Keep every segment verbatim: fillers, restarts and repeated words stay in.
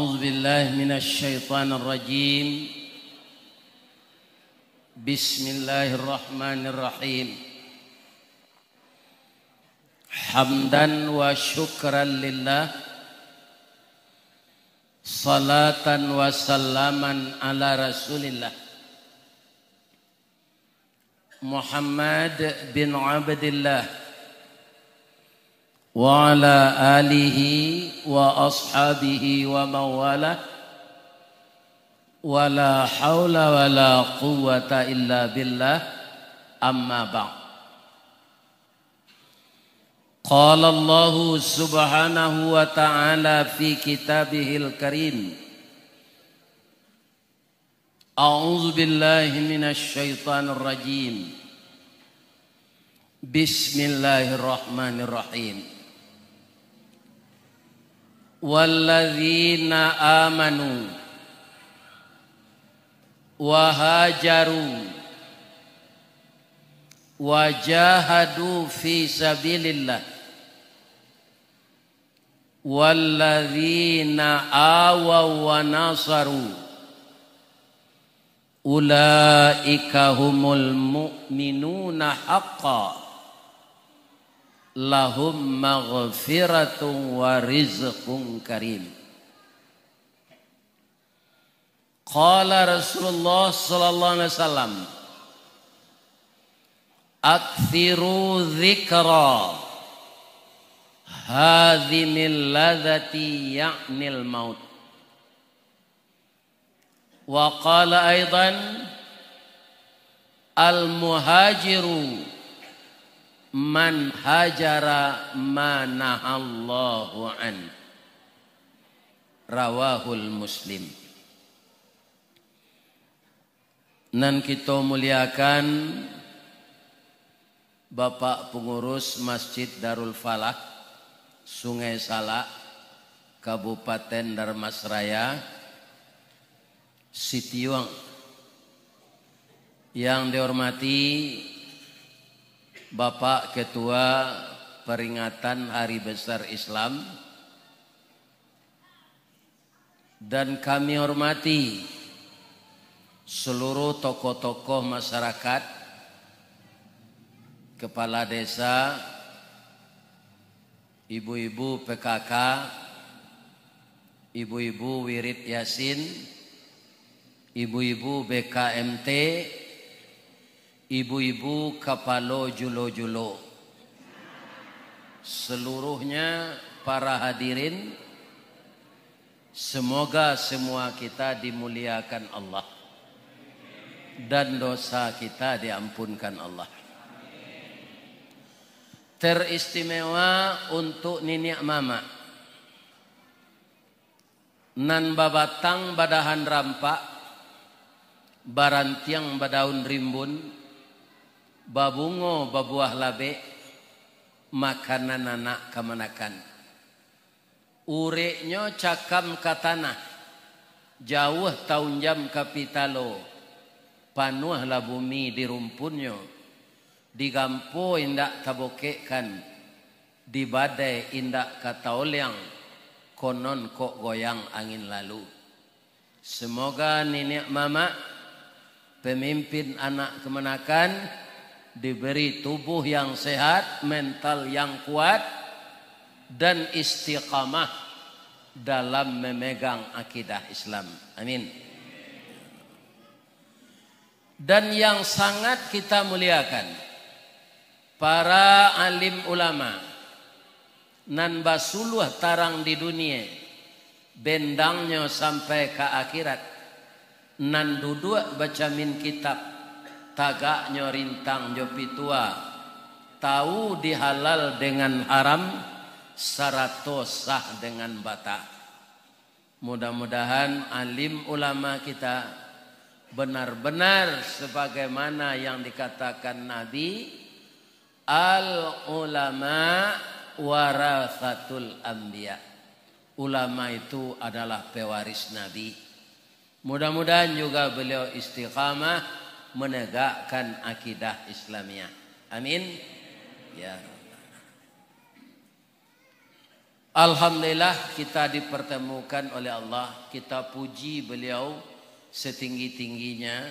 أعوذ بالله من الشيطان الرجيم. بسم الله الرحمن الرحيم. حمدا وشكرا لله، صلاة وسلاما على رسول الله، محمد بن عبد الله، وعلى آله وأصحابه ومن والاه، ولا حول ولا قوة إلا بالله، أما بعد. قال الله سبحانه وتعالى في كتابه الكريم، أعوذ بالله من الشيطان الرجيم. بسم الله الرحمن الرحيم. والذين آمنوا وهاجروا وجاهدوا في سبيل الله والذين آووا ونصروا أولئك هم المؤمنون حقا لهم مغفرة ورزق كريم. قال رسول الله صلى الله عليه وسلم، أكثروا ذكر هاذم اللذة، يعني الموت. وقال أيضا، المهاجر من هجر ما نهى الله عنه. رواه مسلم. Nan kito muliakan, Bapak Pangurus Masjid Darul Falah, Sungai Salak, Kabupaten Dharmasraya, Sitiuang. Yang dihormati Bapak Ketua Peringatan Hari Besar Islam, dan kami hormati seluruh tokoh-tokoh masyarakat, kepala desa, ibu-ibu P K K, ibu-ibu wirid Yasin, ibu-ibu B K M T, ibu-ibu kapalo julo-julo, seluruhnya para hadirin, semoga semua kita dimuliakan Allah dan dosa kita diampunkan Allah. Teristimewa untuk niniak mamak. Nan babatang badahan rampak, barantiang badaun rimbun, babungo babuah labek, makanan anak kamanakan. Ureknyo cakam ka tanah, jauah taunjam ka pitalo, panuahlah bumi di rumpunnyo, digampo indak tabokekkan, di badai indak ka taoliang, konon kok goyang angin lalu. Semoga niniak mamak, pemimpin anak kamanakan, diberi tubuh yang sehat, mental yang kuat, dan istiqamah dalam memegang akidah Islam. Amin. Dan yang sangat kita muliakan, para alim ulama nan basuluah tarang di dunie, bendangnyo sampai ka akhirat, nan duduak bacamin kitab, tagaknyo rintang jo pitua, tahu di halal dengan haram, sarato sah dengan bata. Mudah-mudahan alim ulama kita benar-benar sebagaimana yang dikatakan Nabi, "Al-ulama warasatul anbiya." Ulama itu adalah pewaris Nabi. Mudah-mudahan juga beliau istiqamah menegakkan akidah Islamiah. Amin. Ya Rabbal Alamin. Alhamdulillah, kita dipertemukan oleh Allah. Kita puji Beliau setinggi-tingginya.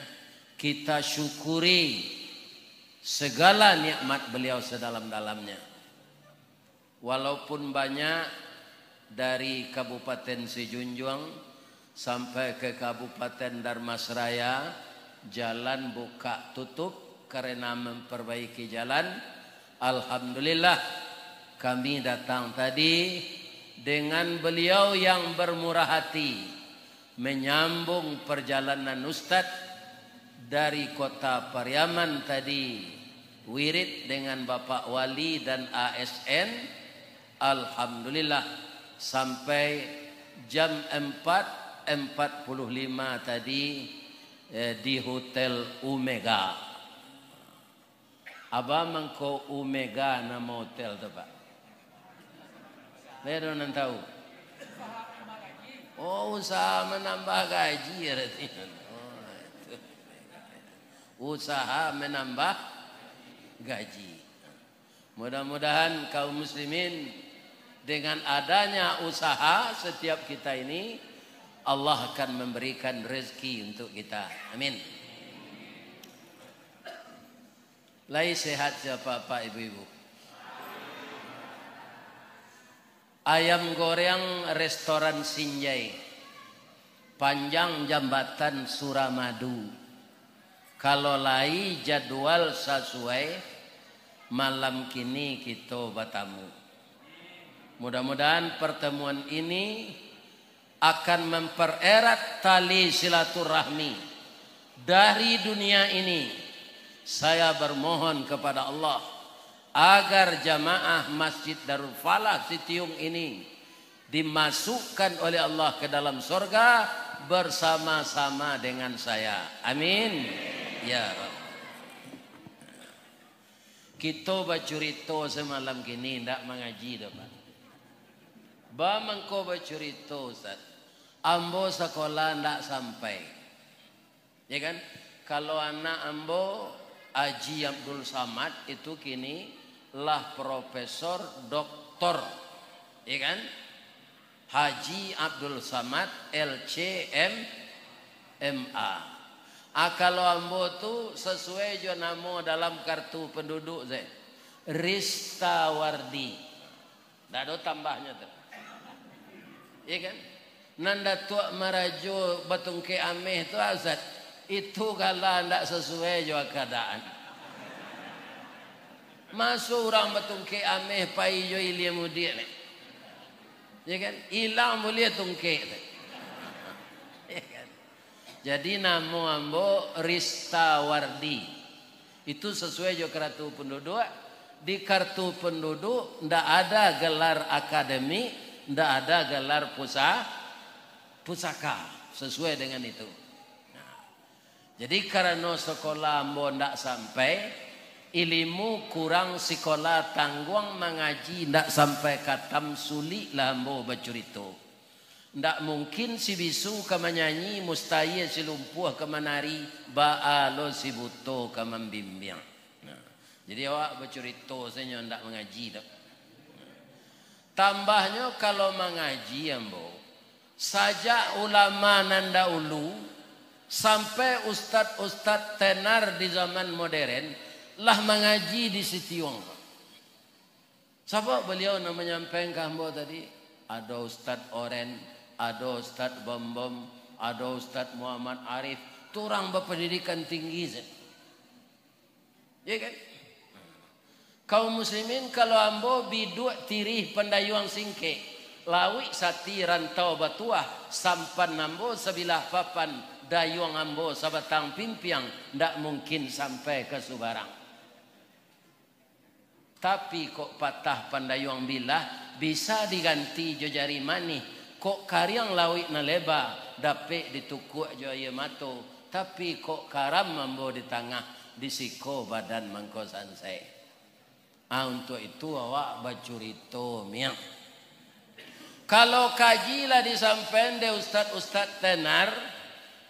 Kita syukuri segala nikmat Beliau sedalam-dalamnya. Walaupun banyak dari Kabupaten Sijunjuang sampai ke Kabupaten Dharmasraya, jalan buka tutup karena memperbaiki jalan. Alhamdulillah, kami datang tadi dengan beliau yang bermurah hati, menyambung perjalanan Ustadz dari kota Pariaman tadi, wirid dengan Bapak Wali dan A S N, alhamdulillah, sampai jam empat empat puluh lima tadi, eh, di Hotel Omega. Abah mangko Omega nama hotel tu, Pak? Lai ado nan tahu? Oh, usaha menambah gaji, artinya. Oh, itu. Usaha menambah gaji. Mudah-mudahan kaum muslimin, dengan adanya usaha setiap kita ini, Allah akan memberikan rezeki untuk kita. Amin. Lai sehat sia, Bapak, Ibu-ibu? Ayam goreng restoran Sinjai, panjang jambatan Suramadu. Kalau lai jadwal sasuai, malam kini kito batamu. Mudah-mudahan pertemuan ini akan mempererat tali silaturahmi dari dunia ini. Saya bermohon kepada Allah agar jamaah Masjid Darul Falah Sitiung ini dimasukkan oleh Allah ke dalam sorga bersama-sama dengan saya. Amin. Ya Rabb. Kito bacurito samalam kini, ndak mangaji doh, Pak. Ba mangko bacurito, Ustaz. Ambo sakolah ndak sampai. Ya kan? Kalau anak ambo, Haji Abdul Samad, itu kini lah profesor, doktor. Ya kan? Haji Abdul Samad, L C M, M A. Ah, kalau ambo tu sasuai jo namo dalam kartu penduduk, Zain. Ristawardi. Ndak ado tambahnyo tu. Iya kan? Nan Datuak Marajo batungkek ameh tu, Ustaz, itu gala ndak sasuai jo kaadaan. Maso urang batungkek ameh pai jo ilia mudiak ni? Ya kan? Ilang buliah tungkek tu. Ya kan? Jadi, namo ambo Ristawardi. Itu sasuai jo kartu penduduk. Di kartu penduduk ndak ada gelar akademik, ndak ada gelar pusa-, pusaka. Sasuai dengan itu. Nah, jadi, karano sakolah ambo ndak sampai, ilimu kurang, sikola tangguang, mangaji ndak sampai katam, suliklah ambo bacurito. Ndak mungkin si bisu ka manyanyi, mustahia si lumpuah ka manari, baa lo si buto ka mambimbiang. Nah, jadi awak bacurito sajo, ndak mangaji doh. Tambahnyo, kalau mangaji ambo, sajak ulama nan daulu sampai ustad-ustad tenar di zaman moderen, lah mangaji di Sitiuang. Sabab baliau nan manyampaikan ka ambo tadi, ado Ustad Oren, ado Ustad Bombom, ado Ustad Muhammad Arif, tu urang bapandidikan tinggi se. Ya kan? Kaum muslimin, kalau ambo biduak tirih pandayuang singkek, lauik sati rantau batuah, sampan ambo sabilah papan, dayuang ambo sabatang pimpiang, ndak mungkin sampai ka subarang. Tapi kok patah pandayuang bilah, bisa diganti jo jari manih. Kok kariang lauik nan leba, dapek ditukuak jo aia mato. Tapi kok karam ambo di tangah, di siko badan mangko sansai. Ah, untuak itu awak bacurito, miang. Kalau kaji lah disampaian dek ustad-ustad tenar,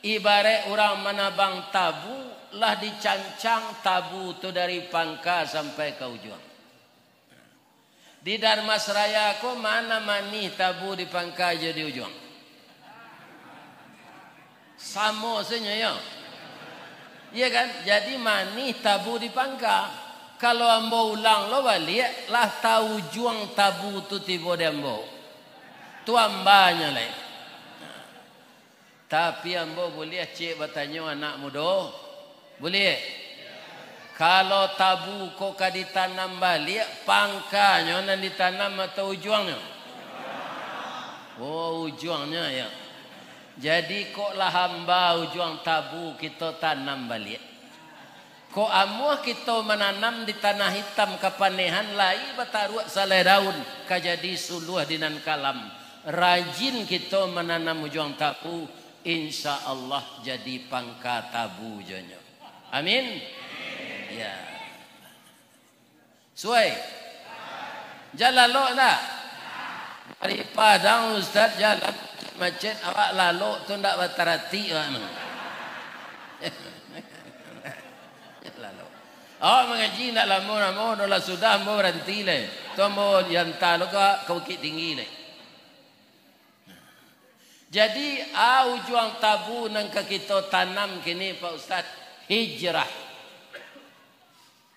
ibarat urang manabang tabu, lah dicancang tabu tu dari pangka sampai ka ujuang. Di Darmasraya ko, mana manih tabu di pangka jo di ujuang? Samo sajo, yo. Iya kan? Jadi manih tabu di pangka. Kalau ambo ulang lo baliak, lah taujuang tabu tu tibo di ambo. Tu ambanyo lai. Tapi ambo buliah ciek batanyo anak mudo? Buliah? Kalau tabu ko ka ditanam baliak, pangkanyo nan ditanam atau ujuangnyo? Oh, ujuangnyo, yo. Jadi, kok lah amba ujuang tabu kito tanam baliak? Kok amuah kito mananam di tanah itam kapanehan, lai bataruak salai daun, ka jadi suluah di nan kalam. Rajin kito mananam ujuang tabu, insya Allah jadi pangka tabu jonyo. Amin. Ya. Suai. Jan lalok ndak? Dari Padang, Ustaz, jalan macet, awak lalok tu ndak bataratik awak tu. Lalok. Awak mangaji ndak lamo-lamo, dah lah sudah, ambo baranti lai. Tu ambo dianta lo ka, ka Bukittinggi lai. Jadi, a ujuang tabu nan ka kito tanam kini, Pak Ustaz, hijrah.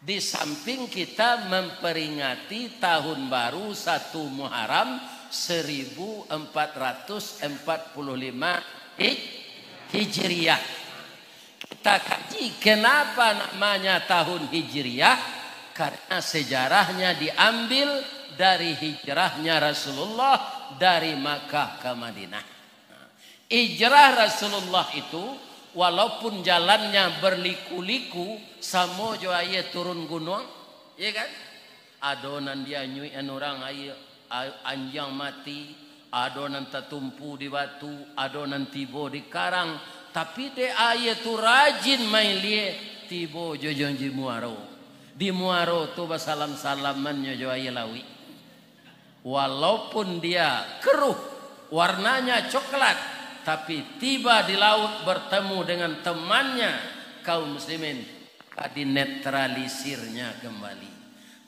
Di samping kita memperingati tahun baru satu Muharram seribu empat ratus empat puluh lima Hij-, Hijriah. Kita kaji, kenapa namanya tahun Hijriah? Karena sejarahnya diambil dari hijrahnya Rasulullah dari Makkah ke Madinah. Hijrah Rasulullah itu, walaupun jalannya berliku-liku, samo jo aia turun gunuang, iya kan? Ado nan dianyuikan urang aia, a-, anjiang mati, ado nan tatumpu di batu, ado nan tibo di karang, tapi dek aia tu rajin mailie, tibo jo, jo di muaro. Di muaro tu basalam-salamannyo jo aia lauik. Walaupun dia keruh, warnanya coklat, tapi tiba di laut bertemu dengan temannya, kaum muslimin, ka dinetralisirnya kembali.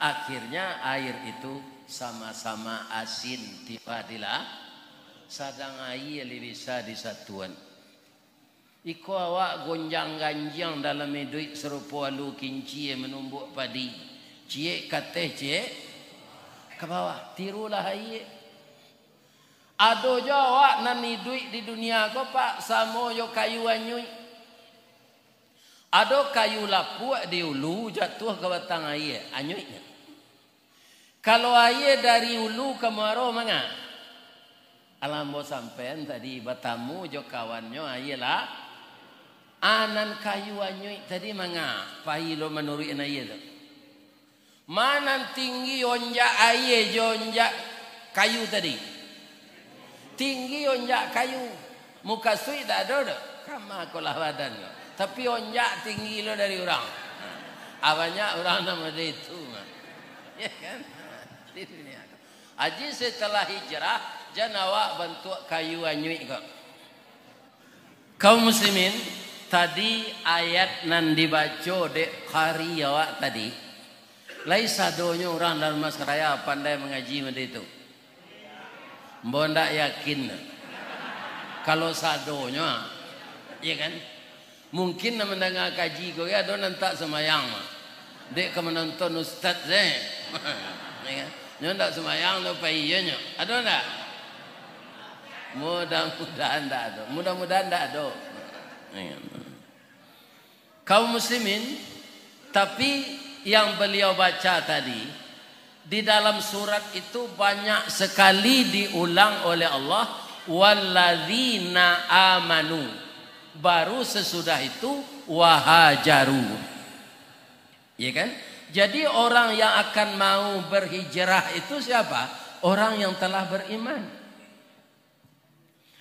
Akhirnya air itu sama-sama asin tiba di la-, sadang aia lai bisa disatuan. Iko awak gonjang-ganjiang dalam iduik sarupo alu kincie manumbuak padi. Ciek ka ateh, ciek ka bawah. Tirulah aia. Ado jo awak nan iduik di dunia ko, Pak, samo jo kayu anyuik. Ado kayu lapuak di ulu, jatuah ka batang aia, anyuiknyo. Kalau aia dari ulu ka muaro, manga? Alah ambo sampaian tadi, batamu jo kawannyo aia lah. A, nan kayu anyuik tadi manga? Pai lo manuruik aia tu. Ma nan tinggi onjak aia jo onjak kayu tadi? Tinggi onjak kayu. Mukasuik dak ado doh. Kama ko lah badan ko. Tapi onjak tinggi lo dari urang. Ah, banyak urang nan model itu, mah. Ya kan? Di dunia ko. Aji, setelah hijrah, jan awak bantuak kayu anyuik ko. Kaum muslimin, tadi ayat nan dibaco dek qari awak tadi, lai sadonyo urang Darmasraya pandai mangaji model itu? Ambo ndak yakin. Kalau sadonyo, ah, iya kan? Mungkin nan mandanga kaji ko, ado nan tak sambayang, ah. Dek ka manonton ustaz se. Ya kan? Nyo ndak sambayang tu, pai iyo nyo. Ado ndak? Mudah-mudahan ndak ado. Mudah-mudahan ndak ado. Ya kan? Kaum muslimin, tapi yang beliau baca tadi, di dalam surat itu banyak sekali diulang oleh Allah, "Walladzina amanu." Baru sesudah itu, "Wahajaru." Ya kan? Jadi orang yang akan mau berhijrah itu siapa? Orang yang telah beriman.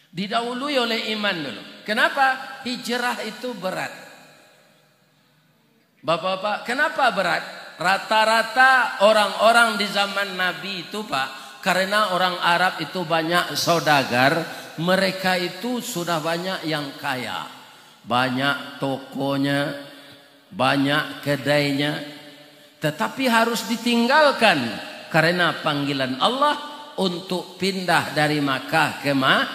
Didahului oleh iman dulu. Kenapa? Hijrah itu berat. Bapak-bapak, kenapa berat? Rata-rata orang-orang di zaman Nabi itu, Pak, karena orang Arab itu banyak saudagar, mereka itu sudah banyak yang kaya. Banyak tokonya, banyak kedainya, tetapi harus ditinggalkan Karena panggilan Allah untuk pindah dari Makkah ke Ma-,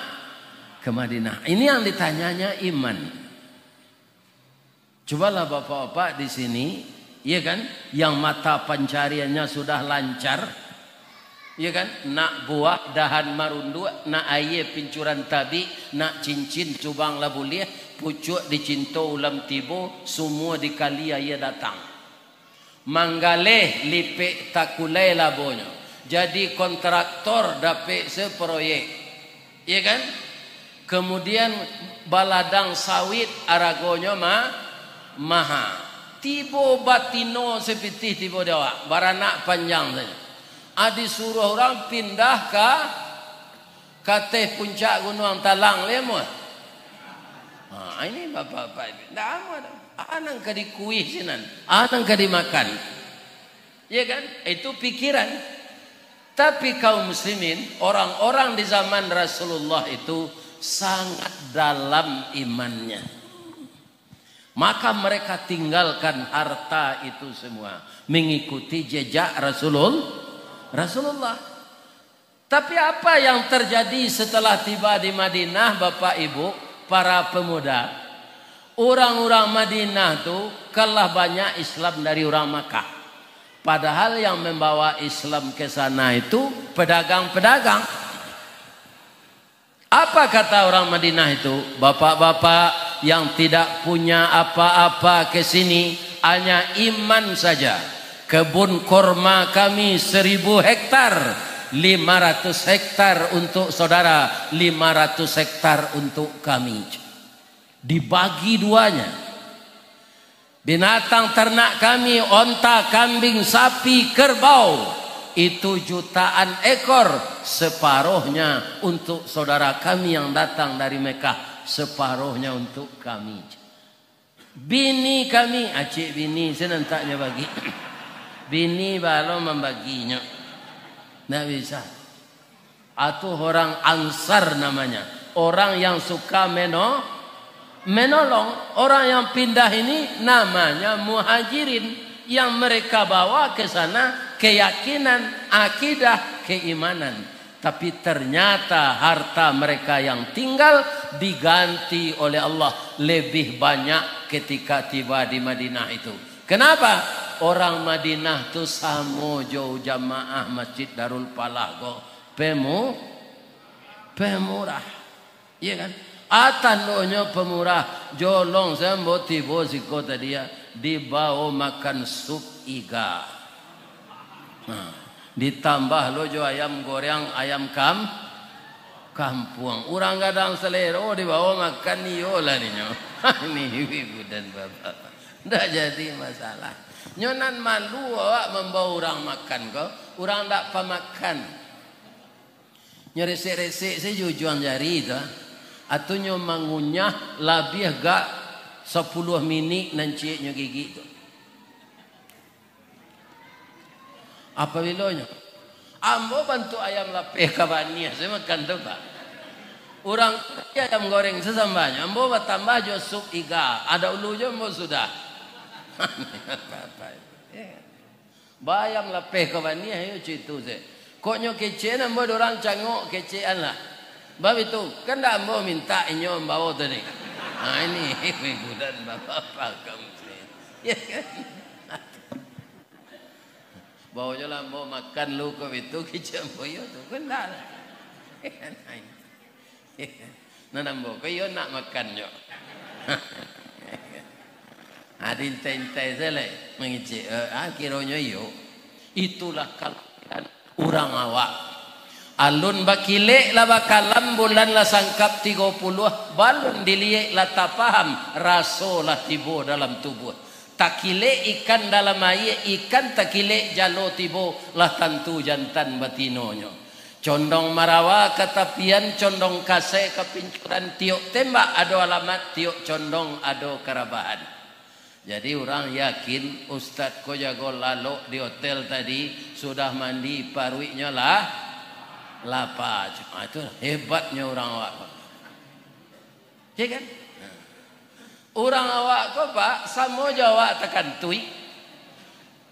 ke Madinah. Ini yang ditanyanya iman. Cobalah bapak-bapak di sini, ya kan, yang mata pancariannya sudah lancar, ya kan, nak buah dahan marunduak, nak aia pincuran tabik, nak cincin cubang lah buliah, pucuak dicinto ulam tibo, sumua dikali aia datang. Manggaleh lipek takulai labonyo. Jadi kontraktor dapek seproyek. Iya kan? Kemudian baladang sawit aragonyo ma-, maha. Tibo batino sapitih tibo di awak, baranak panjang sajo. A disuruah urang pindah ka, ka ateh puncak Gunuang Talang, lai amuah. Ha, ini bapak-bapak ini. Ndak amuah doh. A nan ka dikuih sinan, a nan ka dimakan. Ya kan? Itu pikiran. Tapi kaum muslimin, orang-orang di zaman Rasulullah itu sangat dalam imannya. Maka mereka tinggalkan harta itu semua, mengikuti jejak Rasulul-, Rasulullah. Tapi apa yang terjadi setelah tiba di Madinah, Bapak Ibu, para pemuda? Urang-urang Madinah tu kalah banyak Islam dari urang Makkah. Padahal yang membawa Islam ke sana itu pedagang-pedagang. Apa kata orang Madinah itu? "Bapak-bapak yang tidak punya apa-apa ke sini, hanya iman saja. Kebun korma kami seribu hektar, lima ratus hektar untuk saudara, lima ratus hektar untuk kami." Dibagi duanya. Binatang ternak kami, onta, kambing, sapi, kerbau, itu jutaan ekor, separohnya untuk saudara kami yang datang dari Mekah, separohnya untuk kami. Bini kami, acik bini, senantaknya bagi. Bini balo mambaginyo. Ndak bisa. Atu orang Ansar namanya, orang yang suka meno-, menolong. Orang yang pindah ini namanya Muhajirin, yang mereka bawa ke sana keyakinan, akidah, keimanan. Tapi ternyata harta mereka yang tinggal diganti oleh Allah lebih banyak ketika tiba di Madinah itu. Kenapa? Orang Madinah tu samo jo jamaah Masjid Darul Falah ko. Pemu-, pemurah. Iya kan? Atandonyo pemurah, jolong sambo tibo siko tadi ya, dibao makan sup iga. Nah, ditambah lo jo ayam goreng, ayam kam-, kampuang. Urang gadang salero dibao makan iyo lah ninyo. Ini ibu dan bapak. Ndak jadi masalah. Nyo nan malu awak mambao urang makan ko, urang ndak pamakan. Nyo resek-resek sajo ujuang jari tu, ah. Atau nyo mangunyah labiah gak sapuluah minik nan ciek nyo gigik tu. Apabilonyo? Ambo bantuak ayam lapeh ka baniah, sajo makan tu, Pak. Urang ayam goreng sasambahnyo, ambo batambah jo sup iga, ado ulu jo ambo sudah. Apa-apa itu. Ya kan? Bayam lapeh ka baniah, ayo cito se. Kok nyo kecek, ambo dek urang cangok kecekan lah. Bab itu, kan ndak ambo mintak inyo mambao tadi. Ha, ini, ibu dan bapak-bapak kaum muslimin. Ya kan? Bao jo lah ambo makan lu ko bitu, kecek ambo iyo tu. Kan ndak lah. Ya kan? Nan ambo ko iyo nak makan jo. Ah, diintai-intai sajo lai mangecek. Eh, ah, kironyo iyo. Itulah kalahiran urang awak. Alun bakilek lah bakalam, bulan lah sangkap tigo puluah, balun diliek lah tapaham, raso lah tibo dalam tubuah. Takilek ikan dalam aia, ikan takilek jalo tibo, lah tantu jantan batinonyo. Condong marawa ka tapian, condong kasai ka pincuran, tiok tembak ado alamat, tiok condong ado karabahan. Jadi, urang yakin ustad ko jago lalok di hotel tadi, sudah mandi, paruiknyo lah lapa. Ah, itu hebatnyo urang awak ko. Ya kan? Urang awak ko, Pak, samo jo awak takantuik.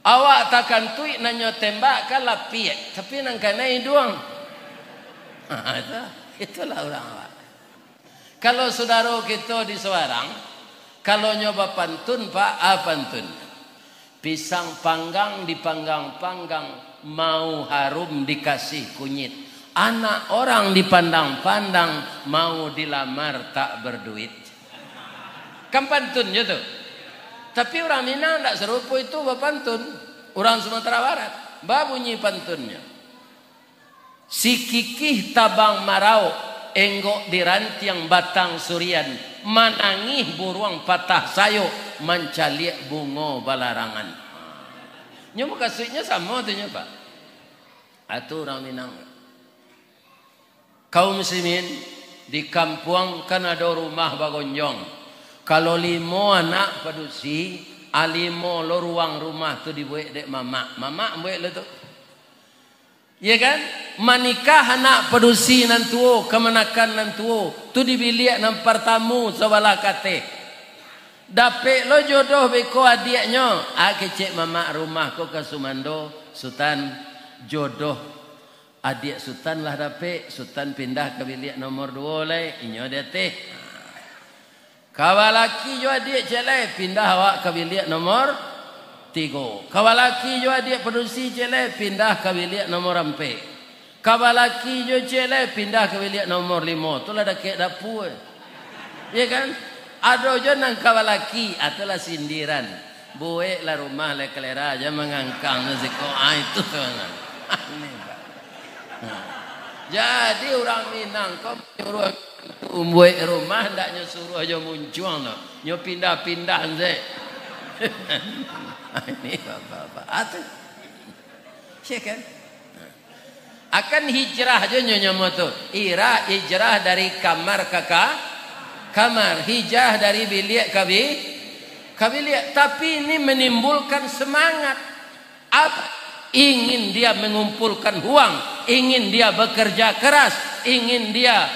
Awak takantuik, nan nyo tembak kan lapiak, tapi nan kanai iduang. Ha, itu, itulah urang awak. Kalau sudaro kito di Sawarang, kalau nyo bapantun, Pak, a pantun. Pisang panggang dipanggang-panggang, mau harum dikasih kunyit. Anak orang dipandang-pandang, mau dilamar tak berduit. Kan pantun jo tu. Tapi urang Minang ndak sarupo itu bapantun. Urang Sumatera Barat, babunyi pantunnyo. Sikikih tabang marauk, enggok di rantiang batang surian, manangih buruang patah sayok, mancaliak bungo balarangan. Nyo mukasuiknyo samo tu nyo, Pak. Atu urang Minang. Kaum muslimin, di kampuang kan ado rumah bagonjong. Kalau limo anak padusi, a limo lo ruang rumah tu dibuek dek mamak. Mamak buek lo tu. Iya kan? Manikah anak padusi nan tuo, kamanakan nan tuo, tu di biliak nan partamu sabalah kateh. Dapek lo jodoh beko adiaknyo, a kecek mamak rumah ko ka sumando, Sutan, jodoh adiak Sutan lah dapek, Sutan pindah ka biliak nomor duo lai, inyo di ateh. Kawa laki jo adiak ciek lai, pindah awak ka biliak nomor tigo. Kawa laki jo adiak padusi ciek lai, pindah ka biliak nomor ampek. Kawa laki jo ciek lai, pindah ka biliak nomor limo. Tu lah dakek dapua. Iya kan? Ado jo nan kawa laki, a tu lah sindiran. Bueklah rumah lai kalera, jan mangangkang tu siko. Ah, itu tu. Aneh, Pak. Nah. Jadi urang Minang ko manyuruah tu buek rumah, ndak nyo suruah jo muncuang tu. Nyo pindah-pindah se. Ini bapak-bapak. Ah, tu. Iya kan? Akan hijrah jo nyo namo tu. Ira hijrah dari kamar ka ka-, kamar, hijrah dari biliak ka bi-, ka biliak. Tapi ini menimbulkan semangat. Apa? Ingin dia mengumpulkan uang, ingin dia bekerja keras, ingin dia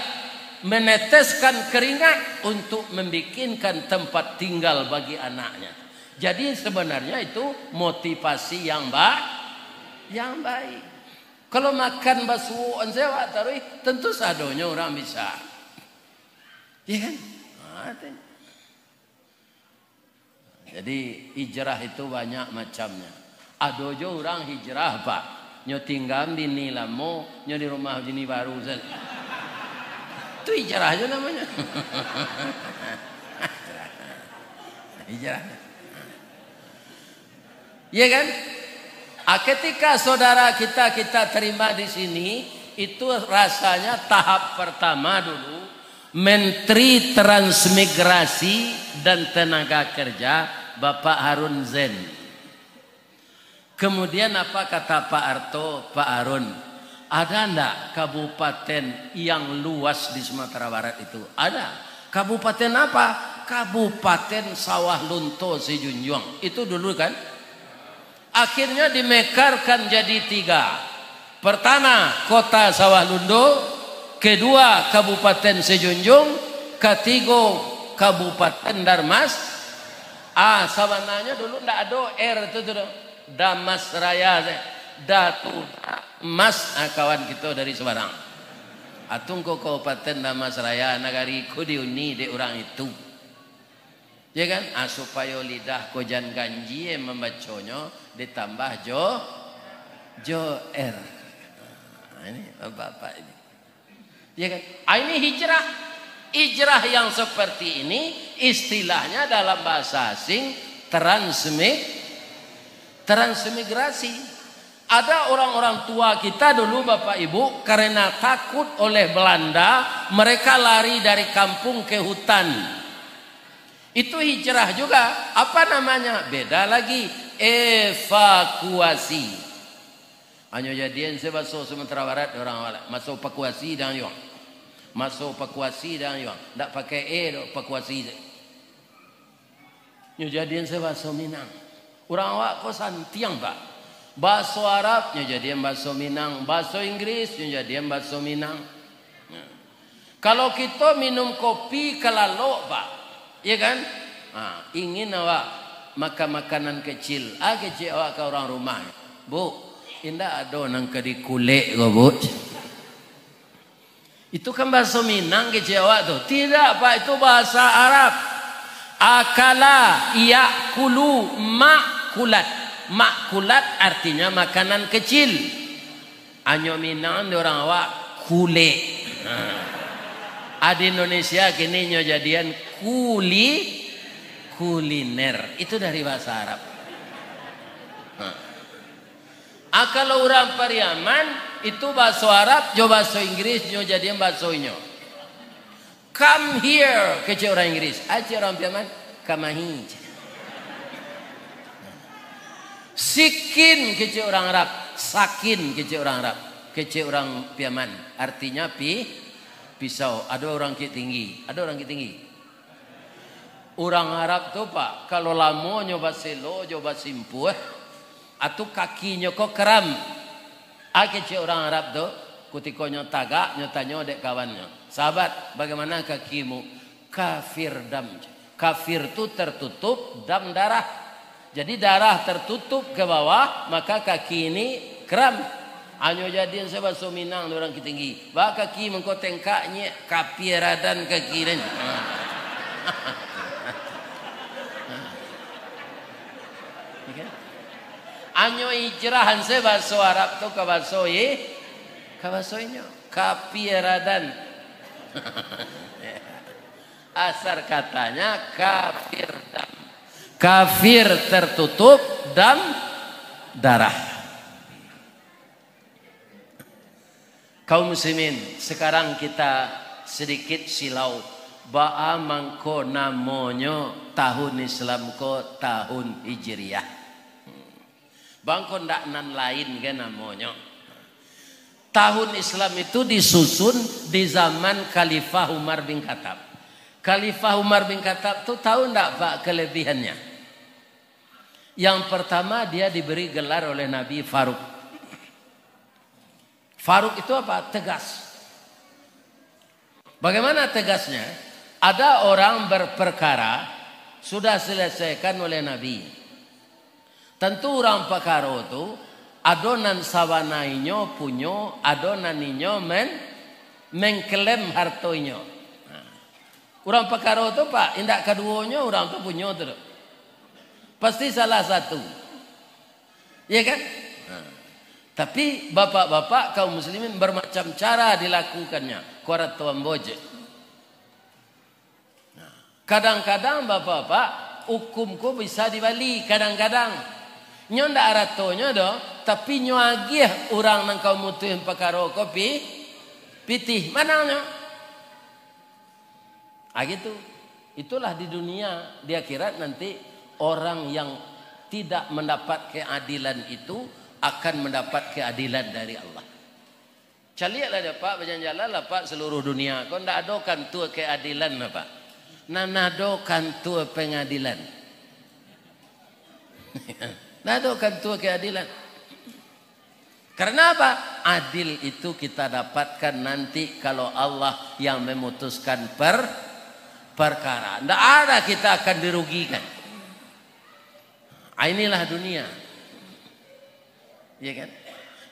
meneteskan keringat untuk membikinkan tempat tinggal bagi anaknya. Jadi sebenarnya itu motivasi yang ba-, yang baik. Kalau makan basuokan se awak taruih, tentu sadonyo urang bisa. Iya kan? Nah, itu. Jadi, hijrah itu banyak macamnya. Ado jo urang hijrah, Pak. Nyo tinggaan bini lamo, nyo di rumah bini baru sajo. Itu hijrah jo namonyo. Hijrah. Iya kan? Ah, ketika saudara kita, kita terima di sini, itu rasanya tahap pertama dulu, Menteri Transmigrasi dan Tenaga Kerja, Bapak Harun Zain. Kemudian apa kata Pak Arto, Pak Harun, ada ndak kabupaten yang luas di Sumatera Barat itu? Ada. Kabupaten apa? Kabupaten Sawah Lunto Sijunjuang. Itu dulu kan? Akhirnya dimekarkan jadi tiga. Pertama, Kota Sawah Lunto, kedua, Kabupaten Sijunjuang, katigo, Kabupaten Darmas. Ah, sabananyo dulu ndak ado R tu, tu doh. Damas Raya se. Datu Mas, ah, kawan kito dari Semarang. Atungko Kabupaten Damas Raya, nagari ko diuni dek urang itu. Ya kan? Ah, supayo lidah ko jan ganjie mambaconyo, ditambah jo, jo R. Ah, ini bapak-bapak ini. Ya kan? Ah, ini hijrah. Hijrah yang seperti ini istilahnya dalam bahasa asing transmi-, transmigrasi. Ada orang-orang tua kita dulu, Bapak Ibu, karena takut oleh Belanda, mereka lari dari kampung ke hutan. Itu hijrah juga. Apa namanya? Beda lagi. Evakuasi. Hanyo jadian se baso Sumatera Barat dek urang awak. Maso pakuasi dang yuang. Maso pakuasi dang yuang. Ndak pakai e doh, pakuasi se. Nyo jadian se baso Minang. Urang awak ko santiang, Pak. Baso Arab nyo jadian baso Minang, baso Inggris nyo jadian baso Minang. Nah. Kalau kito minum kopi ka lalok, Pak, ya kan? Ha, ingin awak makan makanan kecil. Ah, kecek awak ka urang rumah. "Bu, indak ado nan ka dikulek ko, Bu?" Itu kan bahaso Minang kecek awak tu. Tidak, Pak, itu bahasa Arab. Akala, yakulu, makulat. Makulat artinya makanan kecil. Anyo Minang di urang awak, kulek. Ha. Ado Indonesia kini nyo jadian kuli-, kuliner. Itu dari bahasa Arab. Ha. Ah, kalau urang Pariaman, itu bahaso Arab, jo bahaso Inggris, nyo jadian bahaso inyo. "Come here," kecek urang Inggris. Ah, kecek urang Piaman, "Kamahi," kecek. "Sikin," kecek urang Arab. "Sakin," kecek urang Arab. Kecek urang Piaman. Artinya pi-, pisau. Ado urang Bukittinggi. Ado urang Bukittinggi. Urang Arab tu, Pak, kalau lamonyo baselo jo basimpuah, atu kakinyo ko keram. Ah, kecek urang Arab tu, kutiko nyo tagak, nyo tanyo dek kawannyo, "Sahabat, bagaimana kakimu?" "Kafir dam." Kafir tu tertutup, dam darah. Jadi darah tertutup ke bawah, maka kaki ini keram. Anyo jadian se bahaso Minang di urang Bukittinggi. "Ba kaki mangko tengkak nyek, kapia radan kaki den." Ya kan? Anyo ijrahan se bahaso Arab tu ka bahaso i-, ka bahaso inyo. Kapia radan. Asal katanya kafir dam. Kafir tertutup, dam darah. Kaum muslimin, sekarang kita sedikit silau. Baa mangko namonyo tahun Islam ko tahun Hijriah? Bangko ndak nan lain ka namonyo? Tahun Islam itu disusun di zaman Khalifah Umar bin Khattab. Khalifah Umar bin Khattab tu tahu ndak, Pak, kelebihannya? Yang pertama, dia diberi gelar oleh Nabi Faruk. Faruk itu apa? Tegas. Bagaimana tegasnya? Ada orang berperkara, sudah selesaikan oleh Nabi. Tantu urang pakaro tu, ado nan sabana inyo punyo, ado nan inyo men-, mengklaim harto inyo. Nah, urang pakaro tu, Pak, indak kaduonyo urang tu punyo tu doh. Pasti salah satu. Iya kan? Nah. Tapi bapak-bapak kaum muslimin bermacam cara dilakukannya. Ko arato ambo je. Nah, kadang-kadang bapak-bapak, hukum ko bisa dibali, kadang-kadang. Nyo ndak aratonyo doh, tapi nyo agiah urang nan ka mamutuih pakaro ko pi-, pitih. Manangnyo? Ah, gitu. Itulah di dunia, di akhirat nanti orang yang tidak mendapat keadilan itu akan mendapat keadilan dari Allah. Caliaklah dek Apak, bajalan-jalanlah Apak seluruh dunia. Ko ndak ado kantua keadilan, Apak. Nan ado kantua pengadilan. Ndak ado kantua keadilan. Karena apa? Adil itu kita dapatkan nanti kalau Allah yang memutuskan per-, perkara. Ndak ada kita akan dirugikan. Ah, inilah dunia. Ya kan?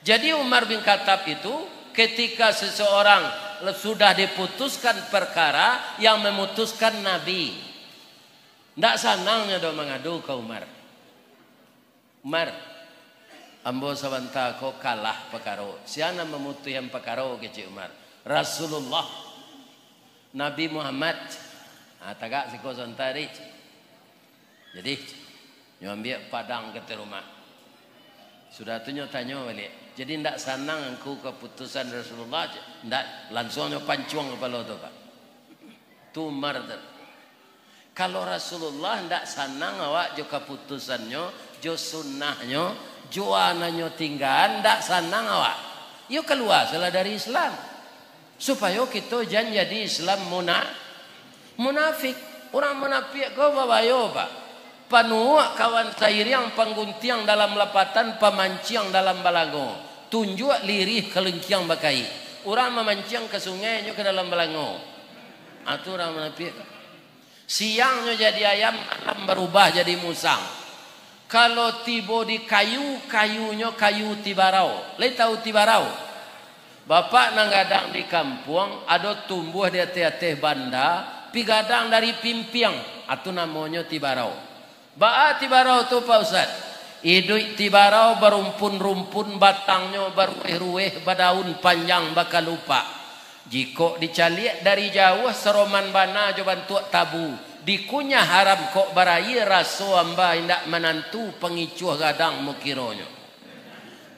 Jadi Umar bin Khattab itu, ketika seseorang sudah diputuskan perkara, yang memutuskan Nabi. Ndak sanang nyo doh mangadu ka Umar. "Umar, ambo sabanta ko kalah pakaro. Sia nan mamutuihan pakaro?" kecek Umar. "Rasulullah, Nabi Muhammad." Ah, tagak siko sabanta, Dik. Jadi, nyo ambiak padang ka ateh rumah. Sudah tu nyo tanyo baliak, "Jadi ndak sanang angku kaputusan Rasulullah?" "Ndak." Lansuang nyo pancuang kapalo tu, Pak. Tu Umar tu. Kalau Rasulullah ndak sanang awak jo kaputusannyo, jo sunnahnyo, jo a nan nyo tinggaan, ndak sanang awak, iyo kalua salah dari Islam. Supayo kito jan jadi Islam muna-, munafik. Urang munafik ko babayo, Pak. Panuak kawan sairiang, pangguntiang dalam lapatan, pamanciang dalam balango. Tunjuak lirih kalingkiang bakaik. Urang mamanciang ka sungai, nyo ka dalam balango. Ah, tu urang munafik. Siangnyo jadi ayam, malam barubah jadi musang. Kalau tibo di kayu, kayunyo kayu tibarau. Lai tahu tibarau? Bapak nan gadang di kampuang, ado tumbuah di ateh-ateh banda, pi gadang dari pimpiang. Atu namonyo tibarau. Baa tibarau tu, Pak Ustaz? Iduik tibarau barumpun-rumpun, batangnyo baruweh-ruweh, badaun panjang bakalupak. Jikok dicaliak dari jauah, saroman bana jo bantuak tabu. Dikunyah haram kok barayie, raso amba indak manantu, pangicuah gadang mukironyo.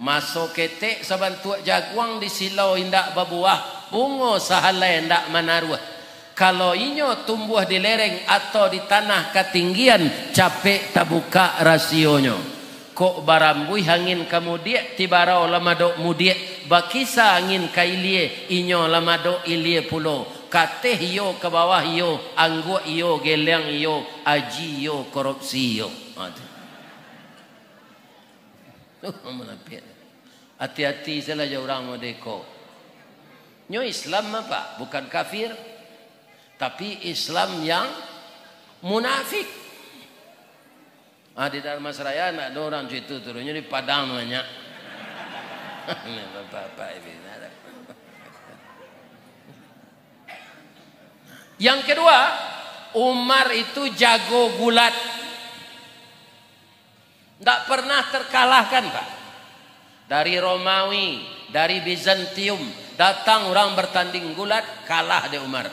Maso ketek sabantuak jaguang, disilau indak babuah, bungo sahalai indak manaruah. Kalau inyo tumbuah di lereng atau di tanah katinggian, capek tabukak rasionyo. Kok barambuih angin ka mudiak, tibarau lah madok mudiak, bakisa angin ka ilie, inyo lah madok ilie pulo. Ka ateh iyo, ka bawah iyo, angguak iyo, geleang iyo, aji iyo, korupsi iyo. Ha, tu. Munafik. Ati-ati sajolah jo urang modeko. Nyo Islam apa? Bukan kafir, tapi Islam yang munafik. Ah, di Dharmasraya ndak ado urang situ, turunnyo di Padang banyak. Bapak-bapak ini, ndak ado. Yang kedua, Umar itu jago gulat. Ndak pernah terkalahkan, Pak. Dari Romawi, dari Bizantium, datang urang bertanding gulat, kalah dek Umar.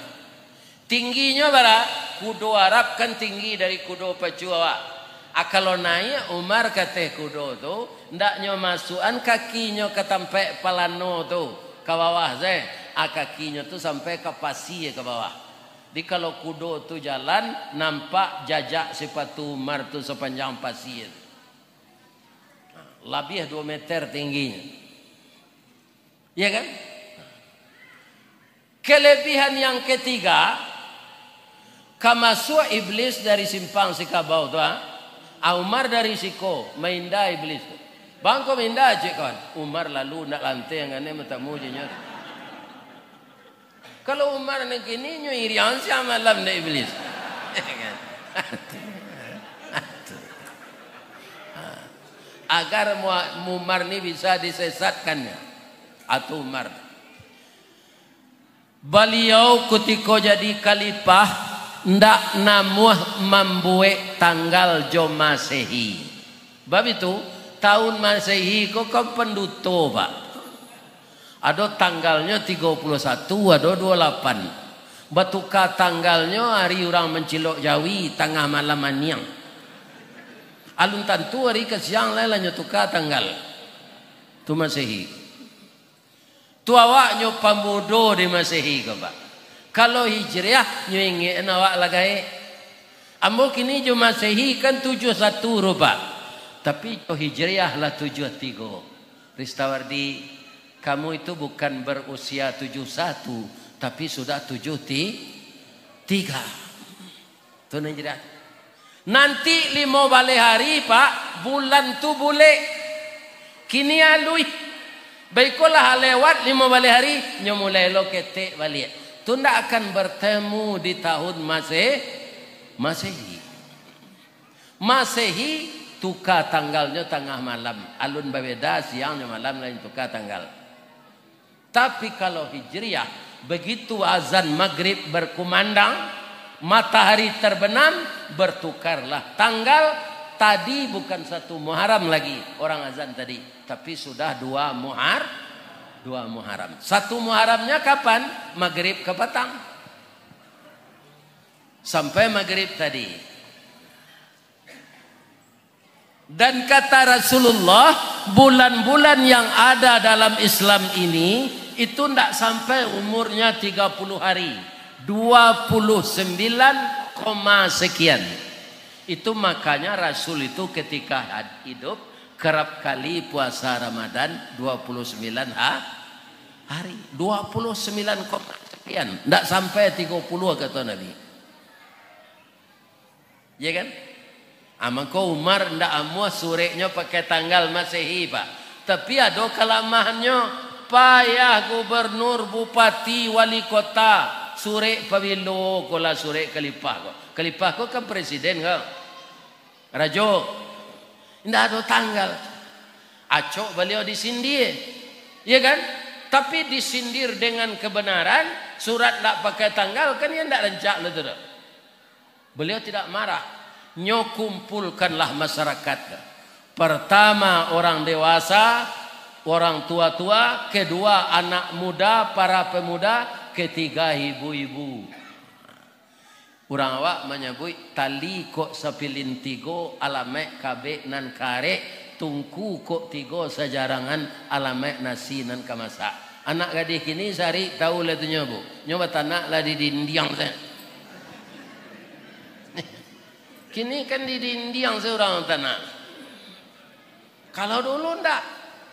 Tingginyo bara? Kudo Arab kan tinggi dari kudo pacu awak. Ah, kalau naiak Umar ka ateh kudo tu, ndak nyo masuakan kakinyo ka tampaik palano tu, ka bawah se. Ah, kakinyo tu sampai ka pasie ka bawah. Jadi, kalau kudo tu jalan, nampak jajak sipatu Umar tu sapanjang pasie tu. Nah, labiah duo meter tingginyo. Iya kan? Kelebihan yang ketiga, ka masuak Iblis dari simpang Sikabau tu, ah. Ah, Umar dari siko, mainda Iblis tu. "Bang, ko mainda, cek kawan." Umar lalu, ndak lanteh, ngane matamu je nyo. Kalau Umar nan kini, nyo iriang siang malam dek Iblis. Agar Mu-, Umar ni bisa disesatkannya. Atu Umar. Baliau kutiko jadi khalifah, ndak namuah mambuek tanggal jo Masehi. Bab itu, tahun Masehi ko kan panduto, Pak. Ado tanggalnyo tigo puluah satu, ado duo lapan. Batuka tanggalnyo ari urang mancilok jawi, tangah malam aniang. Alun tantu ari ka siang lai lah nyo tuka tanggal. Tu Masehi. Tu awaknyo pamudo di Masehi ko, Pak. Kalau Hijriah, nyo ingek awak lah gaek. Ambo kini jo Masehi kan tujuah satu rupa. Tapi jo Hijriah lah tujuah tigo. Ristawardi, kamu itu bukan berusia tujuah satu, tapi sudah tujuah ti-, tiga. Tu nan Hijriah. Nanti limo baleh hari, Pak, bulan tu bulek. Kini aluih. Baikolah lewat limo baleh hari, nyo mulai lo ketek baliak. Tu ndak akan bertemu di tahun Mase-, Masehi. Masehi, tuka tanggalnyo tangah malam. Alun babeda siang jo malam, lain tuka tanggal. Tapi kalau Hijriah, begitu azan Magrib berkumandang, matahari terbenam, bertukarlah tanggal. Tadi bukan satu Muharram lagi, orang azan tadi, tapi sudah dua Muhar-, dua Muharram. Satu Muharramnya kapan? Magrib ka patang. Sampai Magrib tadi. Dan kata Rasulullah, bulan-bulan yang ada dalam Islam ini, itu ndak sampai umurnya tiga puluh hari, dua puluh sembilan koma sekian. Itu makanya Rasul itu ketika had-, hidup, kerap kali puasa Ramadan dua puluh sembilan ha-, hari. Dua puluh sembilan koma sekian, ndak sampai tiga puluh, kata Nabi. Ya kan? Ah, mangko Umar ndak amuah sureknyo pakai tanggal Masehi, Pak. Tapi ado kalamahannyo, payah gubernur, bupati, wali kota, Surek pabilo ko lah surek kalipah ko. Kalipah ko kan presiden ko. Rajo. Indak ado tanggal. Acok baliau disindir. Iya kan? Tapi disindir dengan kebenaran, surat ndak pakai tanggal, kan iyo ndak rancak lah tu doh. Beliau tidak marah. Nyo kumpulkanlah masyarakat. Pertama orang dewasa, orang tua-tua, kedua anak muda, para pemuda, ketiga ibu-ibu. Urang awak manyabuik tali kok sapilin tigo, alamaik kabek nan karek, tungku kok tigo sajarangan, alamaik nasi nan ka masak. Anak gadih kini sarik tahu lah tu nyo, Bu. Nyo batanak lah di dindiang sajo. Kini kan di dindiang sajo urang tanak. Kalau dulu ndak,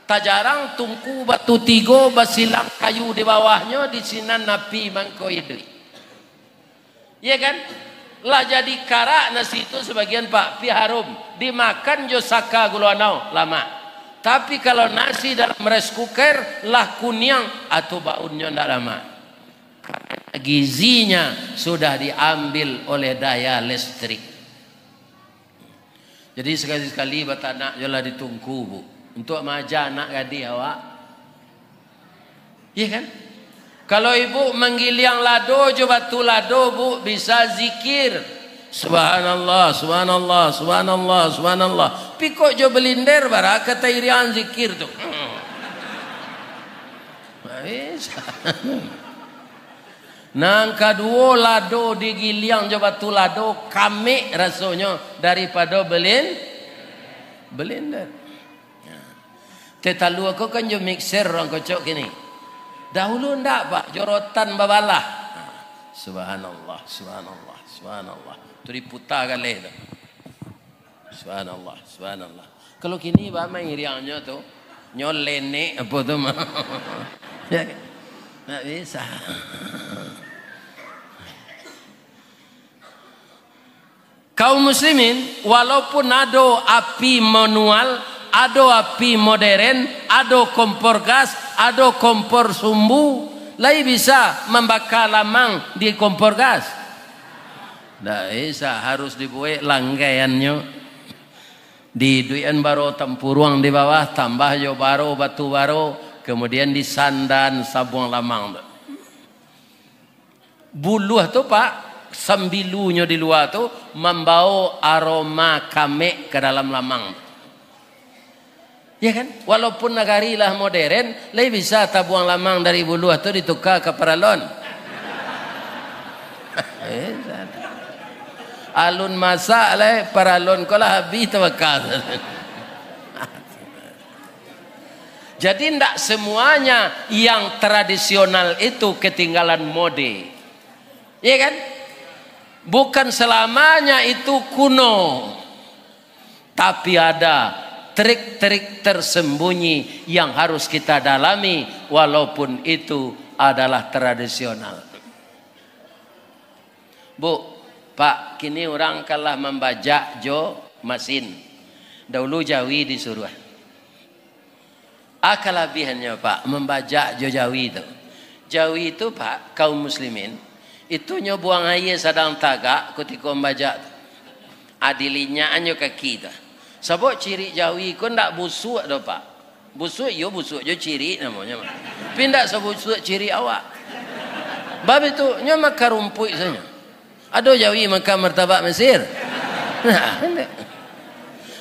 tajarang tungku batu tigo, basilang kayu di bawahnyo, di sinan api mangko iduik. Iya kan? Lah jadi karak nasi tu sabagian, Pak, pi harum. Dimakan jo saka gulo anau, lamak. Tapi kalau nasi dalam rice cooker, lah kuniang, atau baunnyo ndak lamak. Karena gizinya sudah diambil oleh daya listrik. Jadi, sakali-sakali batanak jolah di tungku, Bu. Untuak maaja anak gadih awak. Iya kan? Kalau ibu manggiliang lado jo batu lado, Bu, bisa zikir. Subhanallah, subhanallah, subhanallah, subhanallah. Pi kok jo balinder, bara ka tairiangan zikir tu. Ndak bisa. Nan kaduo, lado digiliang jo batu lado, kamek rasonyo daripado belin-, blender. Nah, teh talua ko kan jo mixer urang kocok kini. Dahulu ndak, Pak, jo rotan babalah. Nah, subhanallah, subhanallah, subhanallah. Tu diputa galeh tu. Subhanallah, subhanallah. Kalau kini, bah, mairiangnyo tu, nyo lenek apo tu mah. Ya kan? Ndak bisa. Kaum muslimin, walaupun ado api manual, ado api moderen, ado kompor gas, ado kompor sumbu, lai bisa mambaka lamang di kompor gas? Ndak bisa, harus dibuek langgaiannyo. Diiduikan baro tampuruang di bawah, tambah jo baro batu baro, kemudian disandan sabuang lamang tu. Buluah tu, Pak, sambilunyo di lua tu, mambawo aroma kamek ka dalam lamang tu. Ya kan? Walaupun nagari lah moderen, lai bisa tabuang lamang dari buluah tu dituka ka paralon. Eh, alun masak lai, paralon ko lah habih tabaka. Jadi, ndak semuanya yang tradisional itu ketinggalan mode. Iya kan? Bukan selamanya itu kuno. Tapi ada trik-trik tersembunyi yang harus kita dalami, walaupun itu adalah tradisional. Bu, Pak, kini urang kan lah mambajak jo masin. Dahulu jawi disuruah. A kalabiahannyo, Pak, mambajak jo jawi tu. Jawi tu, Pak, kaum muslimin, itu nyo buang aia sadang tagak kutiko mambajak tu. A, dilinyakan jo kaki tu. Sabab cirik jawi ko ndak busuak doh, Pak. Busuak iyo busuak jo cirik namonyo, Pak. Tapi ndak sabusuak cirik awak. Bab itu, nyo makan rumpuik sajo. Ado jawi makan martabak Mesir? Nah, indak.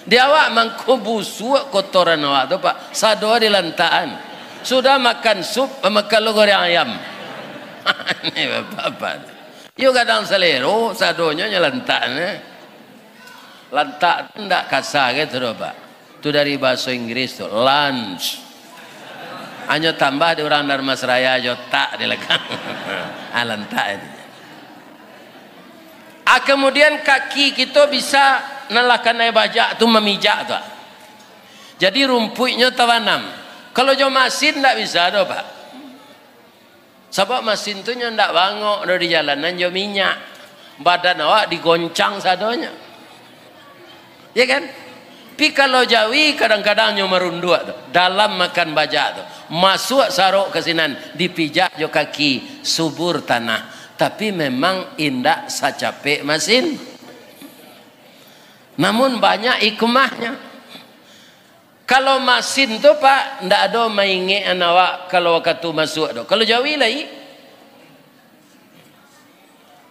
Di awak mangko busuak kotoran awak tu, Pak. Sado dilantakan. Sudah makan sup, makan lo goreng ayam. Ini bapak-bapak. Yo gadang salero, sadonyo nyo lantak, eh. Lantak tu ndak kasa gitu doh, Pak. Tu dari bahaso Inggris tu, lunch. Hanyo tambah di urang Dharmasraya jo tak di lakang. Ah, lantak itu. Ah, kemudian kaki kito bisa nan lah kanai bajak tu mamijak tu. Jadi rumpuiknyo tabanam. Kalau jo masin ndak bisa doh, Pak. Sabab masin tu nyo ndak bangok doh di jalanan jo minyak. Badan awak digoncang sadonyo. Ya kan? Pi kalau jawi kadang-kadang nyo marunduak tu. Dalam makan bajak tu. Masuak sarok ka sinan, dipijak jo kaki, subur tanah. Tapi memang indak sacapek masin. Namun banyak hikmahnyo. Kalau masin tu, Pak, ndak ado maingekan awak kalau wakatu masuak tu. Kalau jawi lai,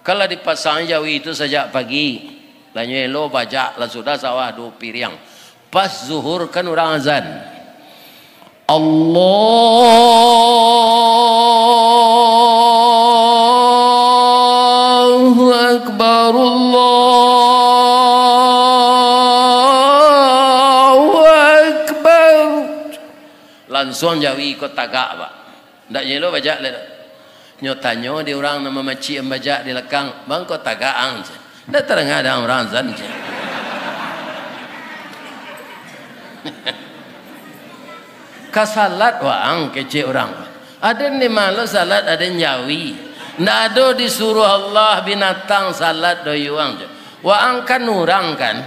kalau dipasang jawi tu sajak pagi, lah nyo elo bajak, lah sudah sawah duo piriang. Pas zuhur kan urang azan. Allahu Akbar, Allahu Akbar. Lansuang jawi ko tagak, Pak. Ndak nyo elo bajak lai tu. Nyo tanyo di urang nan mamacik bajak di lakang, "Bang, ko tagak ang?" cek. "Ndak tadanga dek ang urang azan?" cek. "Ka salat waang," kecek urang. "Aden di ma lo salat, aden jawi. Ndak ado disuruah Allah binatang salat doh yuang," cek. Waang kan urang kan,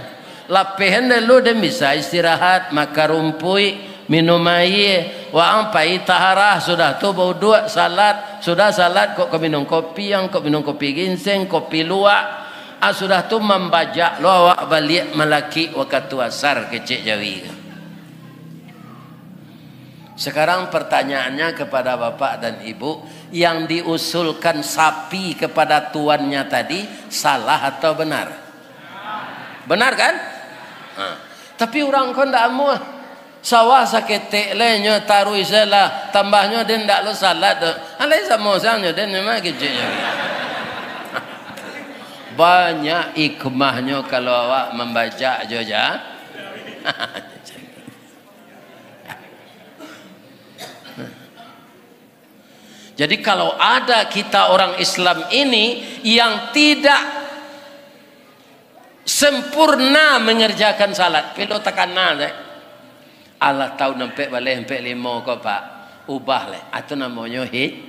lapehan dulu den bisa istirahat, makan rumpuik, minum aia, waang pai taharah, sudah tu bauduak, salat, sudah salat kok ka minum kopi, ang kok minum kopi ginseng, kopi luwak, ah, sudah tu mambajak lo awak baliak malakik wakatu asar kecek jawi. Sekarang pertanyaannya kepada bapak dan ibu, yang diusulkan sapi kepada tuannya tadi salah atau benar? Benar kan? Ha. Tapi urang ko ndak amuah. Sawah saketek lai nyo taruih se lah, tambahnyo den ndak lo salat tu. Alai samo sangnyo den memang keceknyo. Banyak hikmahnyo kalau awak mambajak jo ja. Jadi, kalau ada kita orang Islam ini yang tidak sempurna mengerjakan salat, pilo takana deh. Alah, tahun ampek baleh, ampek limo ko, Pak, ubah leh. Itu namonyo hi-,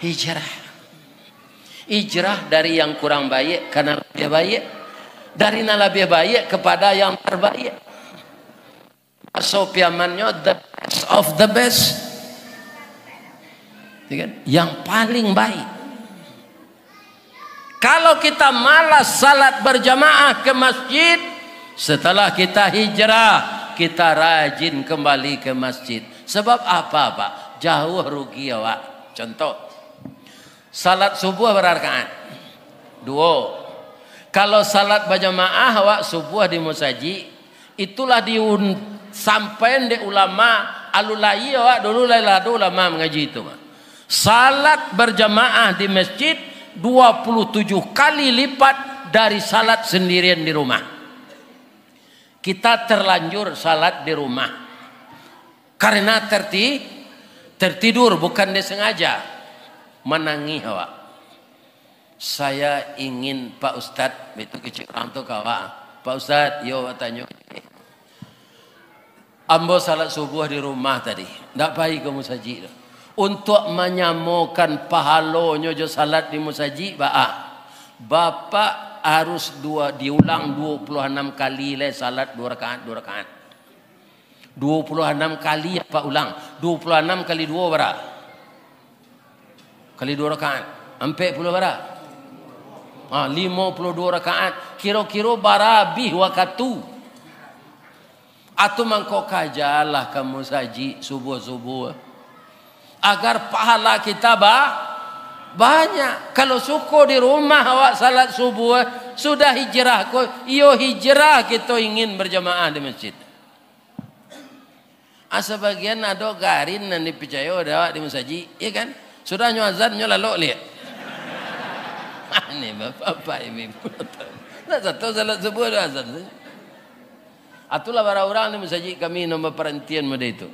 hijrah. Hijrah dari yang kurang baik ka nan labiah baik. Dari nan labiah baik kepada yang terbaik. Bahaso Piamannyo, the best of the best. Ya kan? Yang paling baik. Kalau kita malas salat berjamaah ke masjid, setelah kita hijrah, kita rajin kembali ke masjid. Sebab apa, Pak? Jauh rugi awak. Contoh, salat subuh bara rakaat? Duo. Kalau salat bajamaah, awak subuh di musajik, itulah diun-, sampaian dek ulama, alun lahia awak dulu, lai lah ado ulama mangaji itu, Pak. Salat bajamaah di masjid dua puluh tujuh kali lipat dari salat sendirian di rumah. Kita terlanjur salat di rumah. Karena terti-, tertidur, bukan disengaja. Manangih awak. "Saya ingin, Pak Ustadz," itu kecek urang tu ka awak. "Pak Ustadz," iyo awak tanyo. "Ambo salat subuh di rumah tadi, ndak pai ka musajik tu. Untuak manyamokan pahalonyo jo salat di musajik, baa? Bapak harus dua, diulang dua puluh anam kali lai salat dua rakaat, dua rakaat." Dua puluh anam kali apak ulang. Dua puluh anam kali duo bara? Kali duo rakaat. Ampek puluah bara? Ha, limo puluah duo rakaat. Kiro-kiro bara abih wakatu? Atau mangko kajalah ka musajik subuh-subuh. Agar pahala kita ba-, banyak. Kalau suko di rumah awak salat subuh, sudah hijrah ko, iyo hijrah kito ingin berjamaah di masjid. Ah, sabagian ado garin nan dipicayo dek awak di musajik, iyo kan? Sudah nyo azan, nyo lalok liak. Ni bapak-bapak, ibu-ibu. Nak sato salat subuh ado azan sajo. Atulah bara urang di musajik kami nan baparantian mode itu.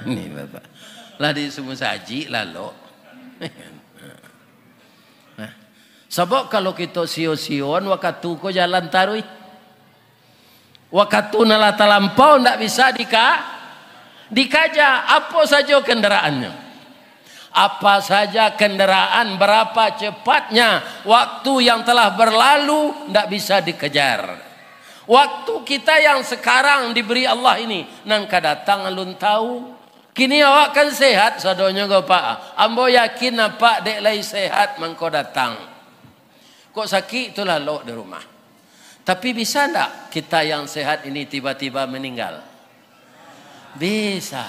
Ni bapak. Lah di musajik lalok. Nah, sabab kalau kito sio-sioan, wakatu ko jalan taruih. Wakatu nan lah talampau ndak bisa dika-, dikaja, apo sajo kendaraannyo. Apa saja kendaraan, berapa cepatnya, waktu yang telah berlalu ndak bisa dikejar. Waktu kita yang sekarang diberi Allah ini, nan ka datang alun tahu. Kini awak kan sehat sadonyo ko, Pak. Ambo yakin apak dek lai sehat mangko datang. Kok sakik tu lalok di rumah. Tapi bisa ndak kita yang sehat ini tiba-tiba meninggal? Bisa.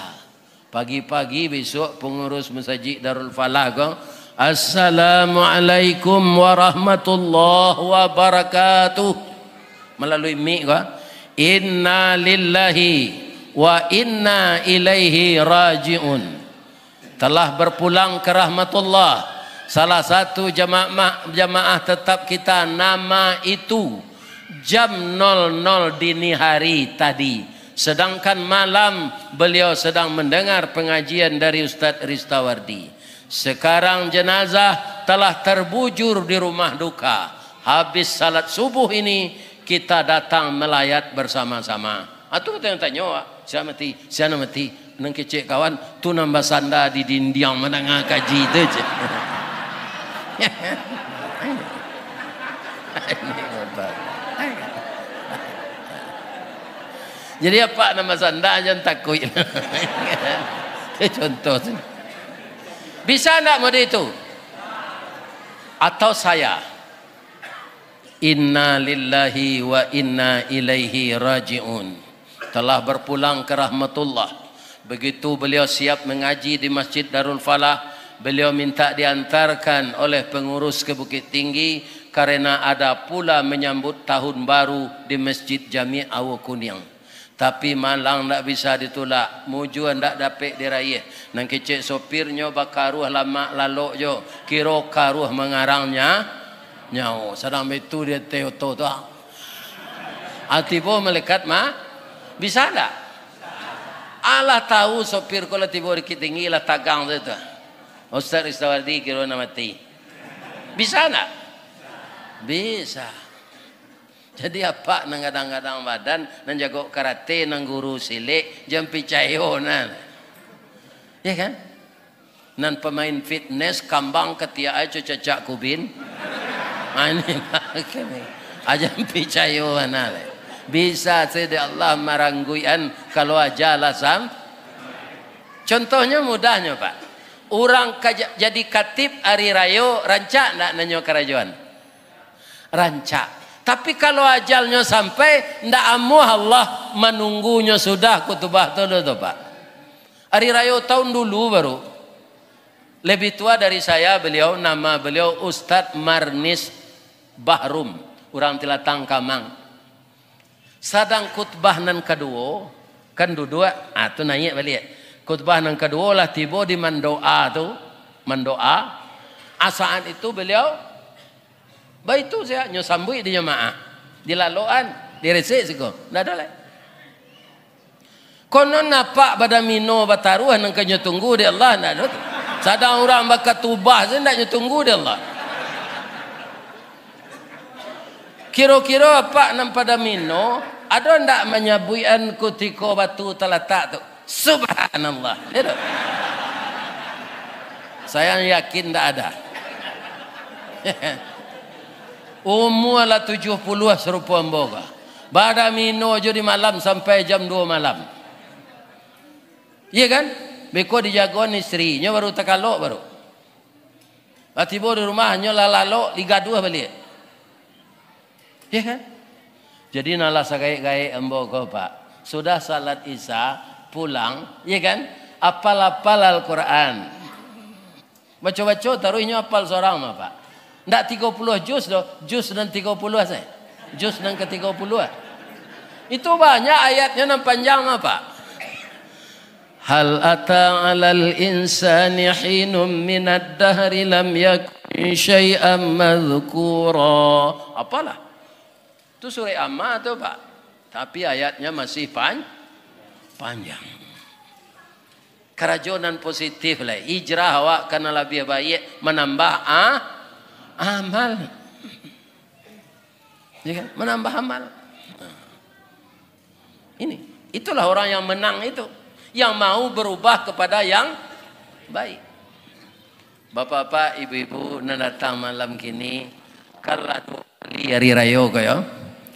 Pagi-pagi besok pengurus Masjid Darul Falah ko, "Assalamualaikum warahmatullahi wabarakatuh." Melalui mik ko, "Inna lillahi wa inna ilaihi raji'un." Telah berpulang ke rahmatullah salah satu jamaah, jamaah tetap kita, nama itu, jam nol nol dini hari tadi. Sedangkan malam beliau sedang mendengar pengajian dari Ustaz Ristawardi. Sekarang jenazah telah terbujur di rumah duka. Habis salat subuh ini, kita datang melayat bersama-sama. Ah, tu tanyo-tanyo, "Sia mati? Sia nan mati?" Nan kecek kawan, "Tu nan basanda di dindiang mandanga kaji tu," cek. Jadi, apak nan basanda, jan takuik. Itu contoh tu. Bisa ndak model itu? Atau saya? Inna lillahi wa inna ilaihi raji'un. Telah berpulang ke rahmatullah. Begitu beliau siap mengaji di Masjid Darul Falah, beliau minta diantarkan oleh pengurus ke Bukittinggi karena ada pula menyambut tahun baru di Masjid Jami Awo Kuniang. Tapi malang ndak bisa ditulak, mujua ndak dapek diraih. Nan kecek sopirnyo bakaruah lamak lalok jo, kiro karuah mangarang nya-, nyawo. Sadang baitu di ateh oto tu, ah. Ah, tibo malaikat ma-, bisa ndak? Alah tahu sopir ko lah tibo di Bukittinggi, lah tagang tu, tu. Ustaz Ristawardi kiro nak mati. Bisa ndak? Bisa. Jadi, apak nan gadang-gadang badan, nan jago karate, nan guru silek, jan picayo nah. Ya kan? Nan pamain fitness, kambang katiak ai co cacak kubin. Ah, ini, ah, jan picayo nah. Bisa se dek Allah marangguian kalau aja lah sam-, contohnyo mudahnyo, Pak. Urang ka ja-, jadi katib ari rayo, rancak ndak nan nyo karajoan? Rancak. Tapi kalau ajalnyo sampai, ndak amuah Allah manunggunyo sudah kutubah tu doh tu, Pak. Ari rayo tahun dulu baru. Lebih tua dari saya beliau, nama beliau Ustadz Marnis Bahrum, urang Tilatang Kamang. Sadang khutbah nan kaduo, kan duduak, ah, tu naiak baliak. Khutbah nan kaduo lah tibo di mandoa tu, mandoa. Ah, saat itu beliau baitu sajo, nyo sambuik di jamaah. Dilalokan, diresek siko, ndak ado lai. Konon apak badamino bataruah nan ka nyo tunggu dek Allah, ndak ado tu. Sadang urang bakatubah sajo ndak nyo tunggu dek Allah. Kiro-kiro apak nan padamino, ado ndak manyabuikan kutiko batu talatak tu? Subhanallah. Iyo tu. Saya yakin ndak ada. Umua lah tujuah puluah sarupo ambo ko. Badamino jo di malam sampai jam duo malam. Iyo kan? Beko dijagoan istri, nyo baru takalok baru. Lah tibo di rumah, nyo lah lalok, digaduah baliak. Iyo kan? Jadi, nah lah sagaek-gaek ambo ko, Pak. Sudah salat Isya, pulang, iyo kan? Apal-apal Al-Quran. Baco-baco, taruih nyo apal sorang mah, Pak. Ndak tigo puluah juz doh, juz nan tigo puluah sajo. Juz nan ka tigo puluah. Itu banyak ayatnyo nan panjang mah, Pak. "Hal ata 'alal insani hinum minad dahri lam yakun syai'am madzkura." Apalah? Tu surek Amma tu, Pak. Tapi ayatnya masih pan-, panjang. Karajo nan positif lah. Hijrah awak kana labiah baiak, manambah a-, amal. Ya kan? Manambah amal. Nah. Ini, itulah orang yang menang itu, yang mau berubah kepada yang baik. Bapak-bapak, ibu-ibu, nan datang malam kini, kan lah duo kali hari rayo ko yo.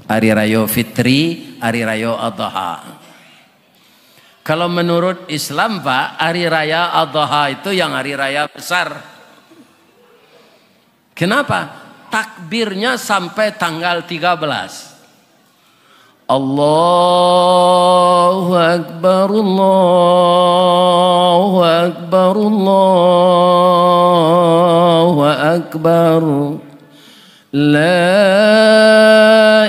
Hari rayo Fitri, hari rayo Adha. Kalau menurut Islam, Pak, hari raya Adha itu yang hari raya besar. Kenapa? Takbirnya sampai tanggal tiga belas. Allahu Akbar, Allahu Akbar, Allahu Akbar. La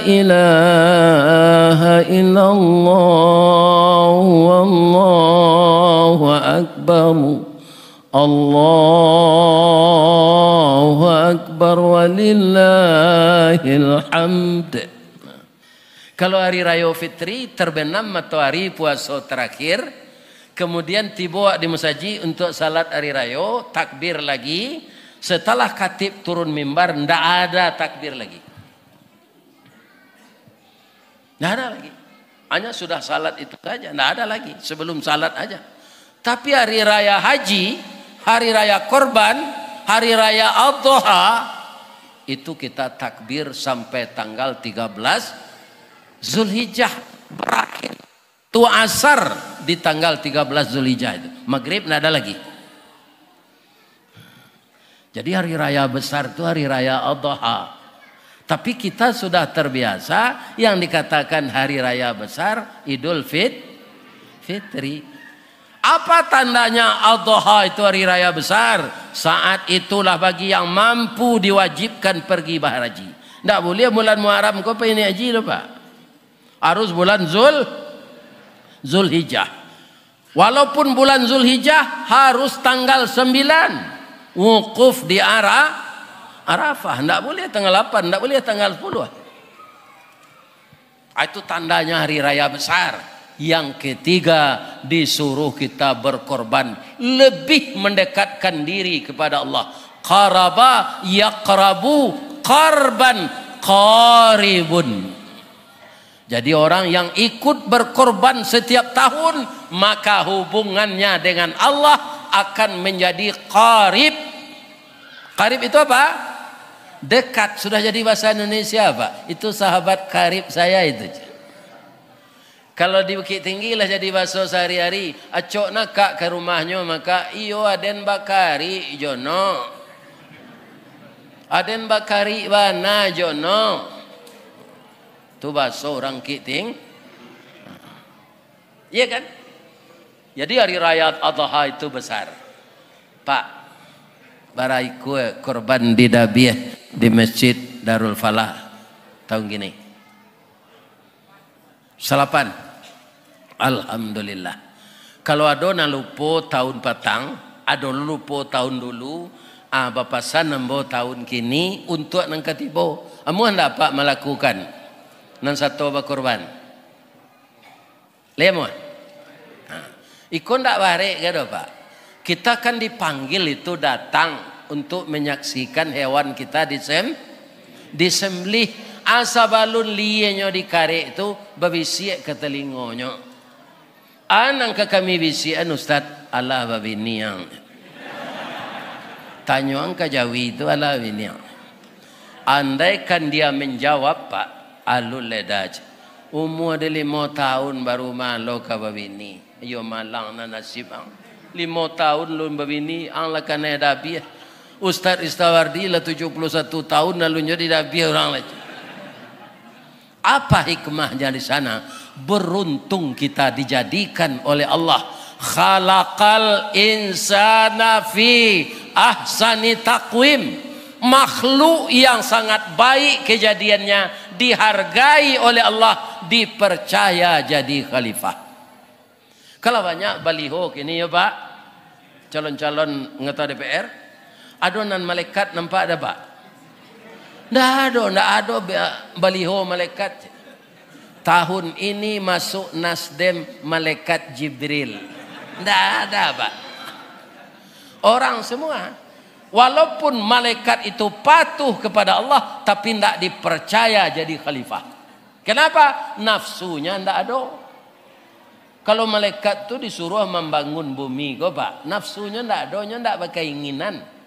ilaha illallah, wallahu akbar. Allahu akbar, walillahil hamd. Kalau hari rayo fitri, terbenam matoari puaso terakhir, kemudian tibo di musajik untuk salat hari rayo, takbir lagi. Setelah khatib turun mimbar, ndak ada takbir lagi. Ndak ada lagi. Hanya sudah salat itu saja, ndak ada lagi. Sebelum salat aja. Tapi hari raya haji, hari raya korban, hari raya Adha, itu kita takbir sampai tanggal tiga belas Zulhijjah berakhir. Tu asar di tanggal tiga belas Zulhijjah itu. Maghrib ndak ada lagi. Jadi hari raya besar tu hari raya Adha. Tapi kita sudah terbiasa yang dikatakan hari raya besar Idul Fit-, Fitri. Apa tandanya Adha itu hari raya besar? Saat itulah bagi yang mampu diwajibkan pergi baharaji. Ndak boleh bulan Muharram ko pai naiak haji tu, Pak. Harus bulan Zul-, Zulhijjah. Walaupun bulan Zulhijjah harus tanggal sembilan wukuf di Ara-, Arafah. Ndak boleh tanggal lapan, ndak boleh tanggal sepuluh. Ah, itu tandanya hari raya besar. Yang ketiga, disuruh kita berkorban, lebih mendekatkan diri kepada Allah. Qaraba yaqrabu qarban qaribun. Jadi, orang yang ikut berkorban setiap tahun, maka hubungannya dengan Allah akan menjadi qarib. Qarib itu apa? Dekat. Sudah jadi bahasa Indonesia, Pak. Itu sahabat karib saya itu. Kalau di Bukittinggi lah jadi bahaso sahari-hari, acok nakak ka rumahnyo, maka, "Iyo, aden bakarik jo no. Aden bakarik bana jo no." Tu bahaso urang Kiting. Iya kan? Jadi hari raya Adha itu besar. Pak, bara ikua korban didabiah di Masjid Darul Falah tahun kini? Salapan. Alhamdulillah. Kalau ado nan lupo tahun patang, ado lupo tahun dulu, ah, bapasan ambo tahun kini untuak nan ka tibo. Amuah ndak Apak malakukan nan sato bakorban? Lai amuah? Ha. Iko ndak barek ka do, Pak? Kita kan dipanggil itu datang untuk menyaksikan hewan kita disem-, disembelih. Ah, sabalun lienyo dikarek tu, babisiak ka talingonyo. Ah, nan ka kami bisiakan, Ustaz, alah babini ang. Tanyo ang ka jawi tu, alah babini ang. Andaikan dia menjawab, Pak, alun lai dah. Umua di limo tahun baru malo ka babini. Iyo malang nan nasib ang. Limo tahun lun babini, ang lah kanai dabiah. Ustaz Ristawardi lah tujuh puluh satu tahun, alun jo didabiah urang lai. Apa hikmahnya di sana? Beruntung kita dijadikan oleh Allah. Khalaqal insana fi ahsani taqwim. Makhluk yang sangat baik kejadiannya, dihargai oleh Allah, dipercaya jadi khalifah. Kalau banyak baliho kini yo, Pak, calon-calon anggota D P R, ado nan malaikat nampak dah, Pak? Ndak ado, ndak ado ba-, baliho malaikat. Tahun ini masuk Nasdem malaikat Jibril. Ndak ada, Pak. Orang semua, walaupun malaikat itu patuh kepada Allah, tapi ndak dipercaya jadi khalifah. Kenapa? Nafsunya ndak ado. Kalau malaikat tu disuruh mambangun bumi ko, Pak, nafsunyo ndak ado, nyo ndak bakeinginan.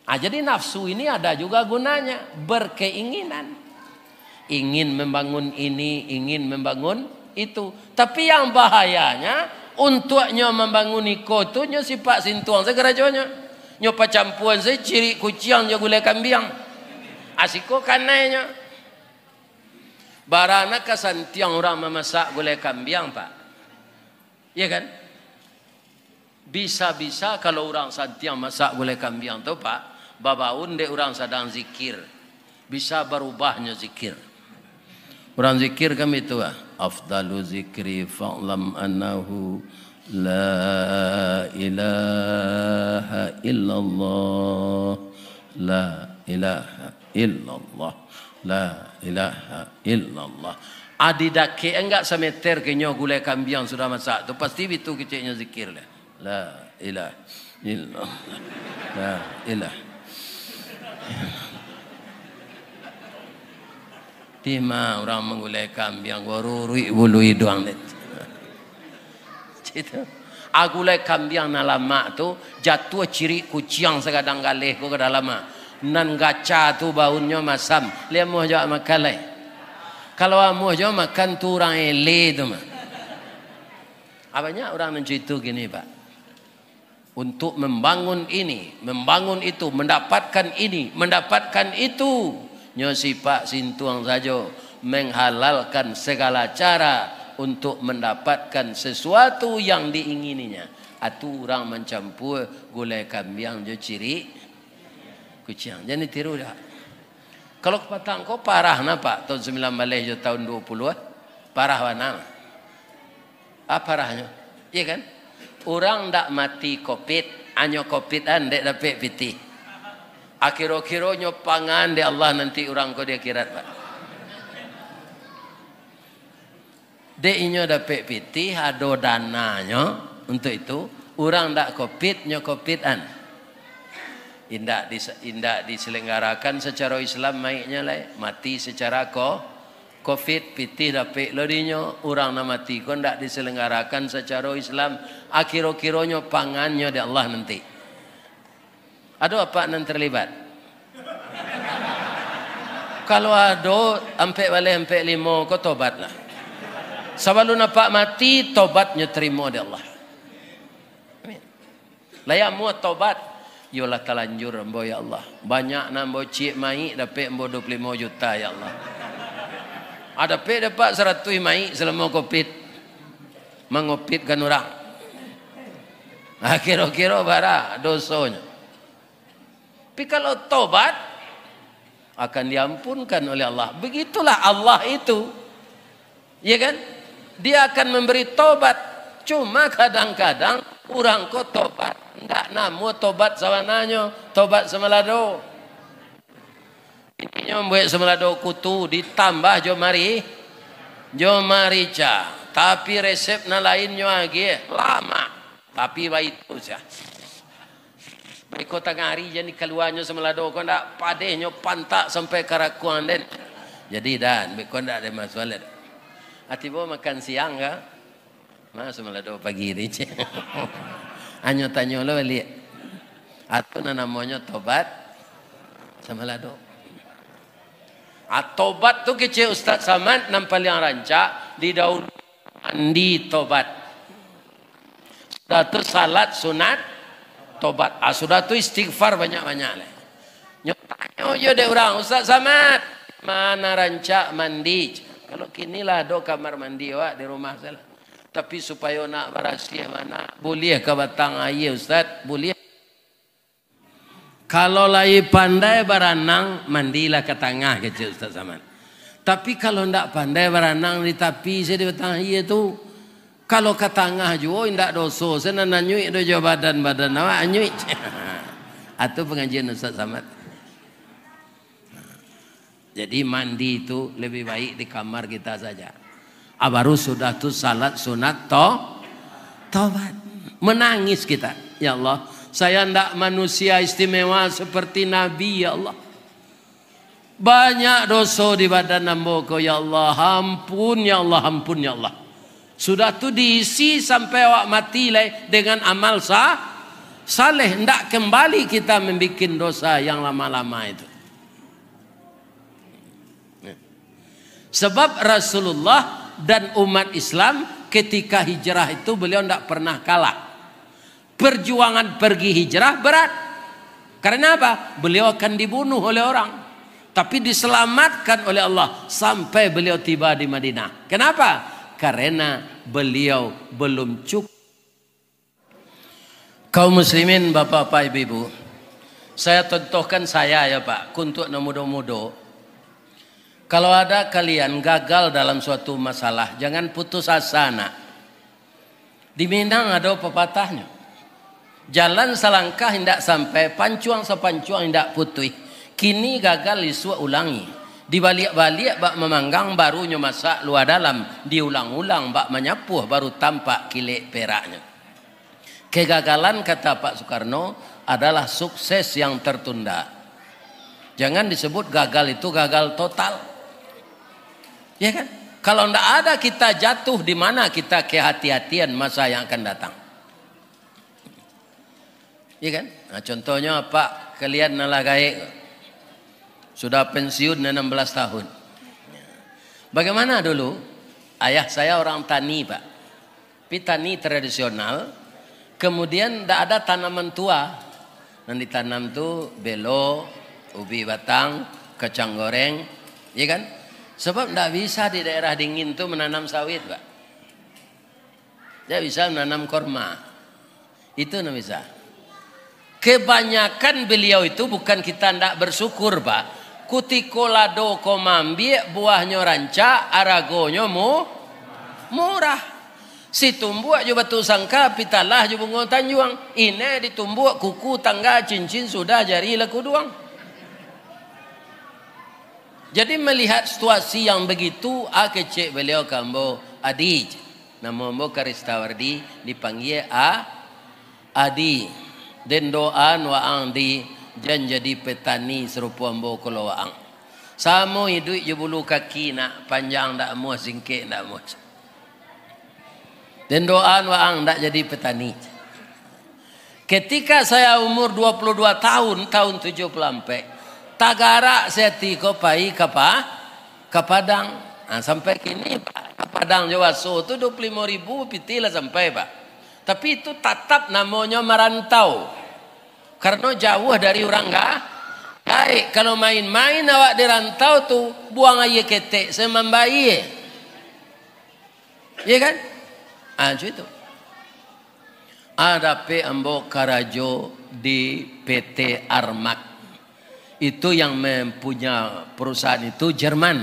Ah, jadi nafsu ini ada juga gunanya, berkeinginan. Ingin membangun ini, ingin membangun itu. Tapi yang bahayanya, untuak nyo mambangun iko tu, nyo sipak sintuang se karajonyo. Nyo pacampuan se cirik kuciang jo gulai kambiang. Asiko kanainyo. Barana ka santiang urang mamasak gulai kambiang, Pak. Iya kan? Bisa-bisa kalau urang santiang masak gulai kambiang tu, Pak, babaun dek urang sadang zikir. Bisa barubahnyo zikir. Urang zikir kan itu, ah. Afdalu zikri fa'lam annahu la ilaha illallah. La ilaha illallah. La ilaha illallah. Adi dakek enggak sameter kenyo gulai kambiang sudah masak tu, pasti bitu keceknyo zikir lah. La ilaha illallah. La ilaha. Tima urang manggulai kambiang, gua ruruik bulu iduang deh. Cito. Agulai kambiang nan lamak tu, jatuah cirik kuciang sagadang galeh ko ka dalam, ah. Nan gaca tu baunnyo masam, lai amuah jo makan lai. Kalau amuah jo makan tu urang ele tu mah. Ah, banyak urang nan cito kini, Pak. Untuk membangun ini, membangun itu, mendapatkan ini, mendapatkan itu, nyo sipak sintuang sajo, menghalalkan segala cara untuk mendapatkan sesuatu yang diingininya. Atu urang mancampua gulai kambiang jo cirik kuciang. Jan ditiru dah. Kalau kapatang ko parah nah, Pak, tahun sambilan baleh jo tahun duo puluah, ah. Parah bana. Ah, parahnyo. Iya kan? Urang ndak mati covid, anyo covid-an dek dapek pitih. Akiro-kironyo pangan dek Allah nanti urang ko di akhirat, Pak. Dek inyo dapek pitih, ado dananyo untuk itu, urang ndak covid, nyo covid-an. Indak dis-, indak diselenggarakan sacaro Islam maiknyo lai, mati secara ko-, covid, pitih dapek lo dinyo, urang nan mati ko ndak diselenggarakan sacaro Islam, akiro-kironyo pangannyo dek Allah nanti. Ado apak nan terlibat? Kalau ado, ampek baleh ampek limo ko tobatlah. Sabalun apak mati, tobatnyo terimo dek Allah. Amin. Lai amuah tobat. Yolah, talanjur ambo, ya Allah. Banyak nan ambo ciek maik, dapek ambo duo puluah limo juta, ya Allah. Ah, dapek dek apak saratuih maik salamo covid. Mangopitkan urang. Ah, kiro-kiro bara dosonyo. Tapi kalau tobat, akan diampunkan oleh Allah. Begitulah Allah itu. Ya kan? Dia akan memberi tobat. Cuma kadang-kadang urang ko tobat, ndak namuah tobat sabananyo, tobat samalado. Inyo mambuek samalado kutu ditambah jo mari-, jo marica. Tapi resep nan lain nyo agiah, lamak. Tapi baitu sia. Beko tangah ari jan dikaluanyo samalado ko ndak, padehnyo pantak sampai karakuang den. Jadi dan, beko ndak ado masalah. Ati bo makan siang ka? Ma samalado pagi ni, cek. Anyo tanyo lo baliak. Atu nan namonyo tobat samalado. Ah, tobat tu kecek Ustaz Samad nan paliang rancak didahului mandi tobat. Sudah tu salat sunat tobat. Ah, sudah tu istighfar banyak-banyak lai. Nyo tanyo jo dek urang, "Ustaz Samad, ma nan rancak mandi?" Kalau kini lah ado kamar mandi awak di rumah salah. Tapi supayo nak barasiah bana, buliah ka batang aia, Ustaz? Buliah. Kalau lai pandai baranang, mandilah ka tangah, kecek Ustaz Samad. Tapi kalau ndak pandai baranang di tapi sajo di batang aia tu, kalau ka tangah juo indak doso, se nan anyuik do jo badan-badan awak anyuik. Atu pangajian Ustaz Samad. Jadi mandi tu lebih baik di kamar kita saja. Ah, baru sudah tu salat sunat to-, tobat. Menangis kita, "Ya Allah, saya ndak manusia istimewa seperti Nabi, ya Allah. Banyak doso di badan ambo ko, ya Allah. Ampun, ya Allah, ampun, ya Allah." Sudah tu diisi sampai awak mati lai dengan amal sa-, saleh, ndak kembali kita membikin dosa yang lama-lama itu. Sebab Rasulullah Dan umat Islam ketika hijrah itu beliau ndak pernah kalah. Perjuangan pergi hijrah berat. Karena apa? Beliau akan dibunuh oleh orang. Tapi diselamatkan oleh Allah sampai beliau tiba di Madinah. Kenapa? Karena beliau belum cukup. Kaum muslimin, bapak-bapak, ibu-ibu, saya contohkan saya ya Pak, untuk nan mudo-mudo. Kalau ada kalian gagal dalam suatu masalah, jangan putus asa nak. Di Minang ado pepatahnyo, jalan salangkah indak sampai, pancuang sapancuang indak putuih. Kini gagal isuak ulangi. Dibaliak-baliak bak mamanggang, barunyo masak lua dalam, diulang-ulang bak manyapuah, baru tampak kilek peraknyo. Kegagalan, kata Pak Soekarno, adalah sukses yang tertunda. Jangan disebut gagal itu gagal total. Ya kan? Kalau ndak ada kita jatuh, di mana kita kehati-hatian masa yang akan datang? Ya kan? Nah, contohnya Pak, kalian nan lah gaek, sudah pensiun enam belas tahun. Bagaimana dulu? Ayah saya orang tani, Pak. Tapi tani tradisional, kemudian ndak ada tanaman tua. Nan ditanam tu belo, ubi batang, kacang goreng, ya kan? Sebab ndak bisa di daerah dingin tu menanam sawit, Pak. Ndak bisa menanam korma. Itu ndak bisa. Kebanyakan beliau itu bukan kita ndak bersyukur, Pak. Kutiko lado ko maambiak, buahnyo rancak, aragonyo mu-, murah. Situmbuak jo batu sangka, pitalah jo bungo tanjuang. Inai ditumbuak kuku tangga, cincin sudah jari lah kuduang. Jadi melihat situasi yang begitu, a kecek beliau ka ambo, Adi, namo ambo Karistawardi, dipanggia a-, Adi, den doaan waang di, jan jadi petani sarupo ambo ko lo waang. Samo iduik jo bulu kaki nak, panjang ndak amuah, singkek ndak amuah. Den doaan waang ndak jadi petani. Ketika saya umur dua puluh dua tahun, tahun tujuh puluh ampek, tagarak saya ti ko pai ka Pa-, ka Padang. Nah, sampai kini, Pak, ka Padang jo Waso tu dua puluh limo ribu pitih lah sampai, Pak. Tapi itu tatap namonyo marantau. Karano jauah dari urang ga-, gaek. Kalau main-main awak di rantau tu, buang aia ketek, se mambayie. Iya kan? Ah, macam itu. Ah, dapek ambo karajo di P T Armak. Itu yang mempunyai perusahaan itu Jerman.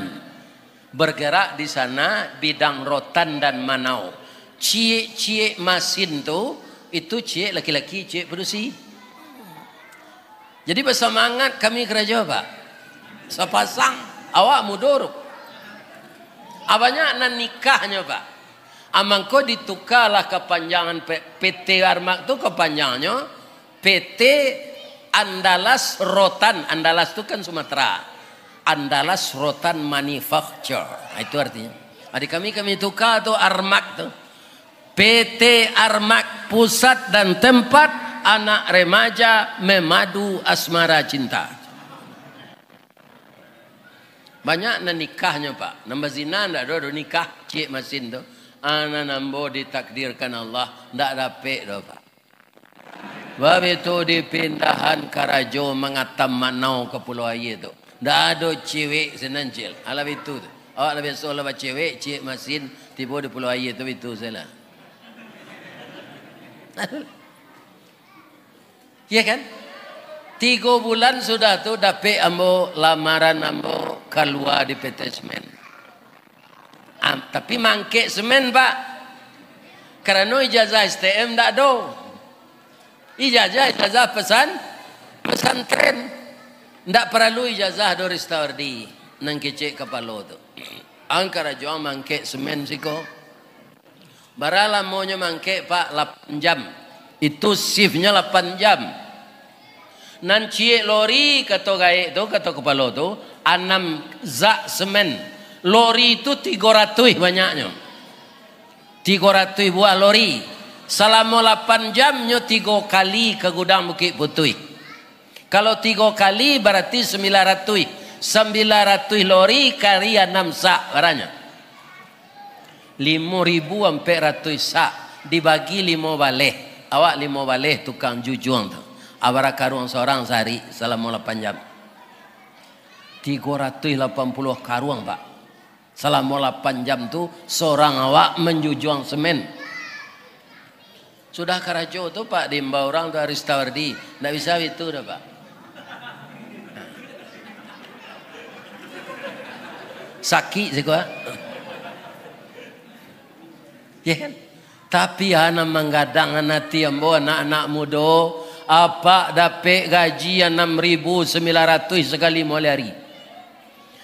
Bergerak di sana bidang rotan dan manau. Ciek-ciek masin tu, itu ciek laki-laki, ciek padusi. Jadi basamangat kami karajo, Pak. Sapasang, awak mudo tu. Ah, banyak nan nikahnyo, Pak. Ah, mangko ditukalah kapanjangan P-, P T Armak tu, kapanjangnyo P T Andalas Rotan. Andalas tu kan Sumatera. Andalas Rotan Manufacture. Nah, itu artinya. Adi kami, kami tuka tu Armak tu. P T Armak, pusat dan tempat anak remaja memadu asmara cinta. Banyak nan nikahnyo, Pak. Nan bazina ndak ado, ado nikah, ciek masin tu. Anak ambo ditakdirkan Allah, ndak dapek doh, Pak. Babitu dipindahan karajo mangatam manau ka Pulau Aia tu. Ndak ado cewek sinan, Cil. Alah bitu tu. Awak lah biaso lah bacewek, ciek masin, tibo di Pulau Aia tu bitu sajolah. Iya kan? Tigo bulan sudah tu dapek ambo lamaran ambo kalua di P T Semen. Am, tapi mangkek semen, Pak. Karano ijazah S T M ndak ado. Ijazah, ijazah pesan, pesantren. Ndak paralu ijazah do, Ristawardi, nan kecek kapalo tu. Ang karajo ang mangkek semen siko. Bara lamonyo mangkek, Pak? Lapan jam. Itu shiftnyo lapan jam. Nan ciek lori, kato gaek tu, kato kapalo tu, anam zak semen. Lori tu tigo ratuih banyaknyo. Tigo ratuih buah lori. Salamo lapan jam, nyo tigo kali ka gudang Bukik Putuih. Kalau tigo kali, barati sambilan ratuih. Sambilan ratuih lori kali anam sak barannyo. Limo ribu ampek ratuih sak dibagi limo baleh. Awak limo baleh tukang jujuang tu. Abara karuang sorang sahari salamo lapan jam. Tigo ratuih lapan puluah karuang, Pak. Salamo lapan jam tu, sorang awak manjujuang semen. Sudah karajo tu, Pak, diimbau urang tu Aristawardi. Ndak bisa bitu doh, Pak. Sakik siko, ah. Ya kan? Tapi, ah, nan manggadang ati ambo, anak-anak mudo, apak dapek gaji anam ribu sambilan ratuih sakali moleh ari.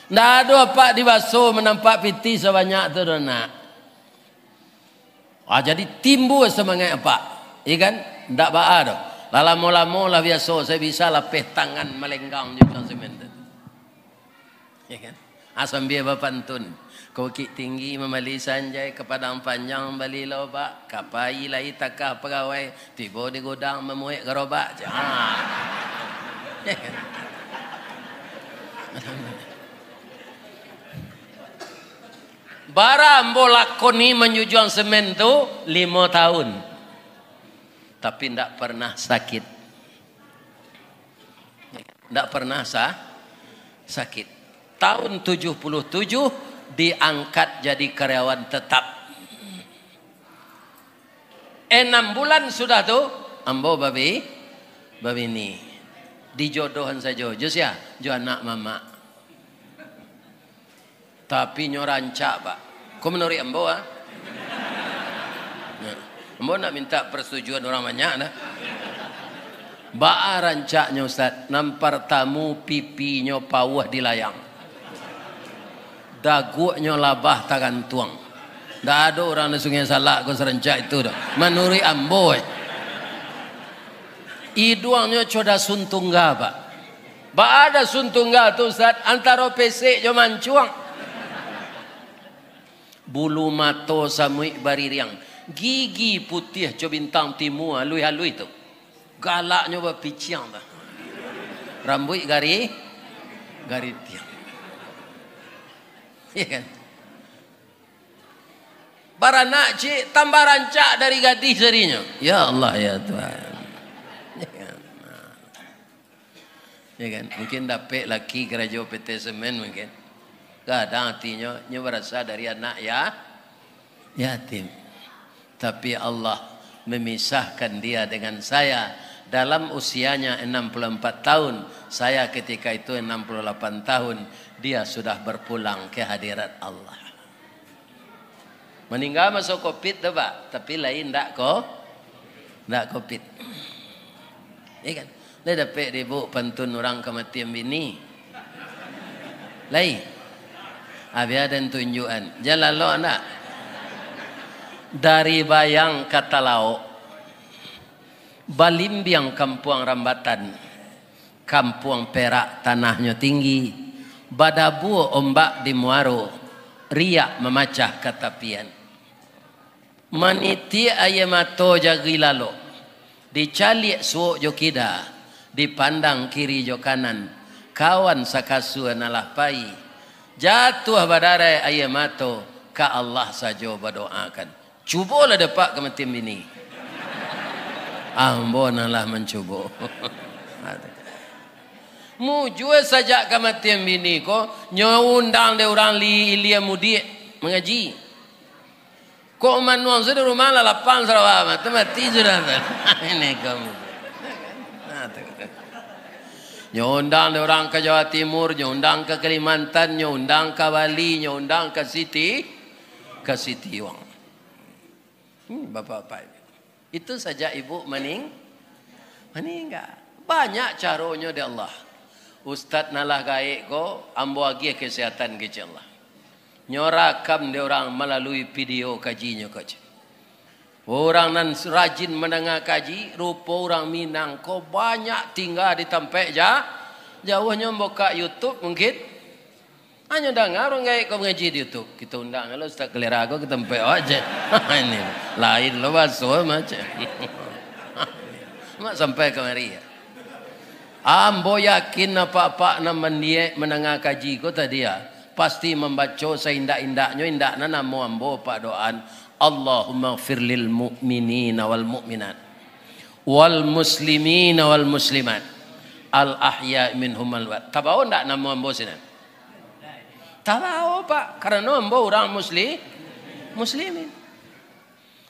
Ndak ado apak dibaso manampak pitih sabanyak tu doh, nak. Ah, jadi timbua samangaik apak. Iya kan? Ndak baa doh. Lah lamo-lamo lah biaso, saya bisa lapeh tangan malenggang jo macam semen tu. Iya kan? Ah, sambia bapantun. Ka Bukik Tinggi mambali sanjai, ka Padang Panjang mambali lobak, ka pai lai takah pagawai, tibo di gudang mamuek garobak. Ah. Iya kan? Bara ambo lakoni manjujuang semen tu? Limo tahun. Tapi ndak pernah sakit. Ndak pernah sa-, sakit. Tahun tujuh puluh tujuh diangkat jadi karyawan tetap. Enam bulan sudah tu, ambo babi-, babini. Dijodohan sajo. Jo sia? Jo anak mamak. Tapi nyo rancak, Pak. Ko manuruik ambo, ah. Nah, ambo ndak minta persetujuan urang banyak, dah. Baa rancaknyo, Ustaz? Nan partamu, pipinyo pauah di layang. Daguaknyo labah tagantuang. Ndak ado urang di Sungai Salak ko sarancak itu doh. Manuruik ambo, eh. Iduangnyo co dasun tungga, Pak. Baa dasun tungga tu, Ustaz? Antaro pesek jo mancuang. Bulu mato samuik baririang. Gigi putiah co bintang timua, aluih-aluih tu. Galaknyo bapiciang tu. Rambuik gari-, garitiang. Iya kan? Baranak ciek, tambah rancak dari gadih sadinyo. Ya Allah, ya Tuhan. Ya kan? Mungkin dapek laki karajo P T Semen mungkin. Gadang atinyo, nyo barasa dari anak ya-, yatim. Tapi Allah memisahkan dia dengan saya. Dalam usianya enam puluh empat tahun, saya ketika itu enam puluh lapan tahun, dia sudah berpulang ke hadirat Allah. Maningga maso covid tu, Pak, tapi lai ndak ko-, ndak covid. Iya kan? Lai dapek di Ibuk pantun urang kamatian bini? Lai. Ah, bia den tunjuakan. Jan lalok ndak? Dari Bayang ka Talaok, balimbiang Kampuang Rambatan. Kampuang Perak tanahnyo tinggi, badabua ombak di muaro, riak mamacah ka tapian. Manitiak aia mato jari lalok, dicaliak suok jo kida, dipandang kiri jo kanan, kawan sakasua nan lah pai. Jatuah badarai aia mato, ka Allah sajo badoakan. Cubolah dapek kamatian bini. Ambo nan lah mancubo. Mujua sajak kamatian bini ko, nyo undang dek urang Li Ilia Mudiak mangaji. Kok manuang sudah rumah lah lapang sarawa mah, tu mati sudah tu. Ini kamu. Nah, tu. Nyo undang dek urang ka Jawa Timur, nyo undang ka Kalimantan, nyo undang ka Bali, nyo undang ka Siti, ka Sitiuang. Hmm, bapak-bapak. Itu sajak ibuk maning-, maningga. Banyak caronyo dek Allah. Ustaz nan lah gaek ko, ambo agiah kesehatan kecek Allah. Nyo rakam dek urang malalui video kajinyo ko, cek. Urang nan rajin mandanga kaji, rupo urang Minang ko banyak tingga di tampek ja-, jauah. Nyo mbukak YouTube mungkin. Hanyo danga urang gaek ko mangaji di YouTube. Kito undang lo Ustaz Kalera ko ka tampek awak, cek. Ini lain lo baso, mah, cek. Mak sampai kamari. Ambo yakin apak-apak nan mandiak mandanga kaji ko tadi, ah, Pasti mambaco saindak-indaknyo, indakna namo ambo padoaan, "Allahumma gfir lil mu'minina wal mu'minat, wal muslimina wal muslimat, al ahya minhum wal amwat." Tabao ndak namo ambo sinan? Tabao, Pak, karano ambo urang musli-, muslimin.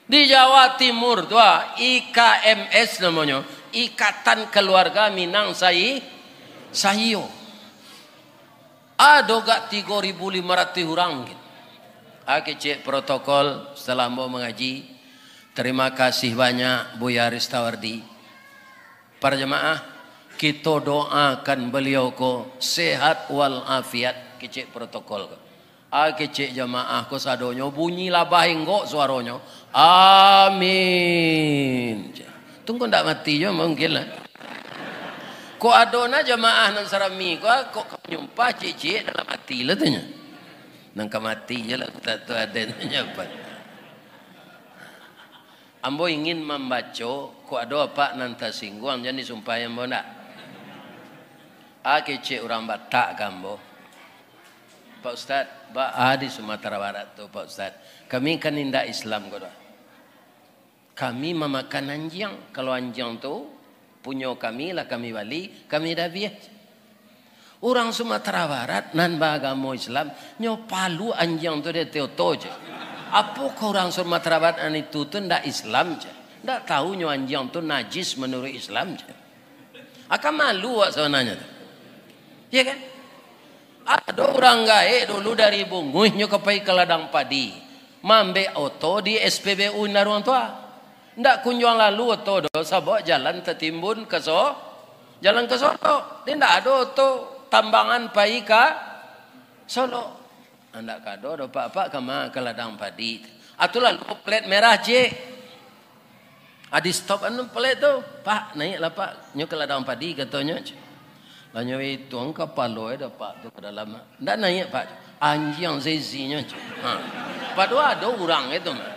Di Jawa Timur tu, ah, I K M S namonyo, Ikatan Keluarga Minang Sai-, Saiyo. Ado gak tigo ribu limo ratuih urang mungkin. Ah, kecek protokol setelah ambo mangaji. Terima kasih banyak, Buya Ristawardi. Para jamaah, kito doakan baliau ko sehat wal afiat, kecek protokol ko. Ah, kecek jamaah ko sadonyo bunyi labah enggok suaronyo. "Amin." Tunggu ndak mati jo mungkin lah. Kok ado na jamaah nan sarami ko, ah, kok ka manyumpah ciek-ciek dalam ati lah tu nyo. Nan ka mati je lah, tak tu ado nyo apa. Ambo ingin mambaco, kok ado apak nan tasingguang, jan disumpahi ambo ndak? Ah, kecek urang Batak ka ambo. "Pak Ustaz, baa di Sumatera Barat tu, Pak Ustaz? Kami kan indak Islam ko doh. Kami mamakan anjiang. Kalau anjiang tu punyo kami, lah kami bali, kami dabiah." Urang Sumatera Barat nan baagamo Islam, nyo palu anjiang tu di ateh oto je. Apokoh urang Sumatera Barat nan itu tu ndak Islam je? Ndak tahu nyo anjiang tu najis manuruik Islam je? Akan malu awak sabananyo tu. Iya kan? Ado urang gaek dulu dari Bunguih nyo ka pai ka ladang padi, maambek oto di S P B U Indaruang Tua. Ndak kunjuang lalu oto doh, sabab jalan tatimbun ka So-, jalan ka Solok. Di ndak ado oto tambangan pai ka Solok. Ndak ka ado doh, Pak, Pak, kama ka ladang padi. Atu lalu plat merah ciek. Adi stop anu plat tu, "Pak, naiaklah, Pak, nyo ka ladang padi," katonyo. Lah nyo ituang kapalo e dah, Pak, tu ka dalam. "Ndak naiak, Pak." "Anjiang saisinyo," cek. Ha. Padahal ado urang itu mah.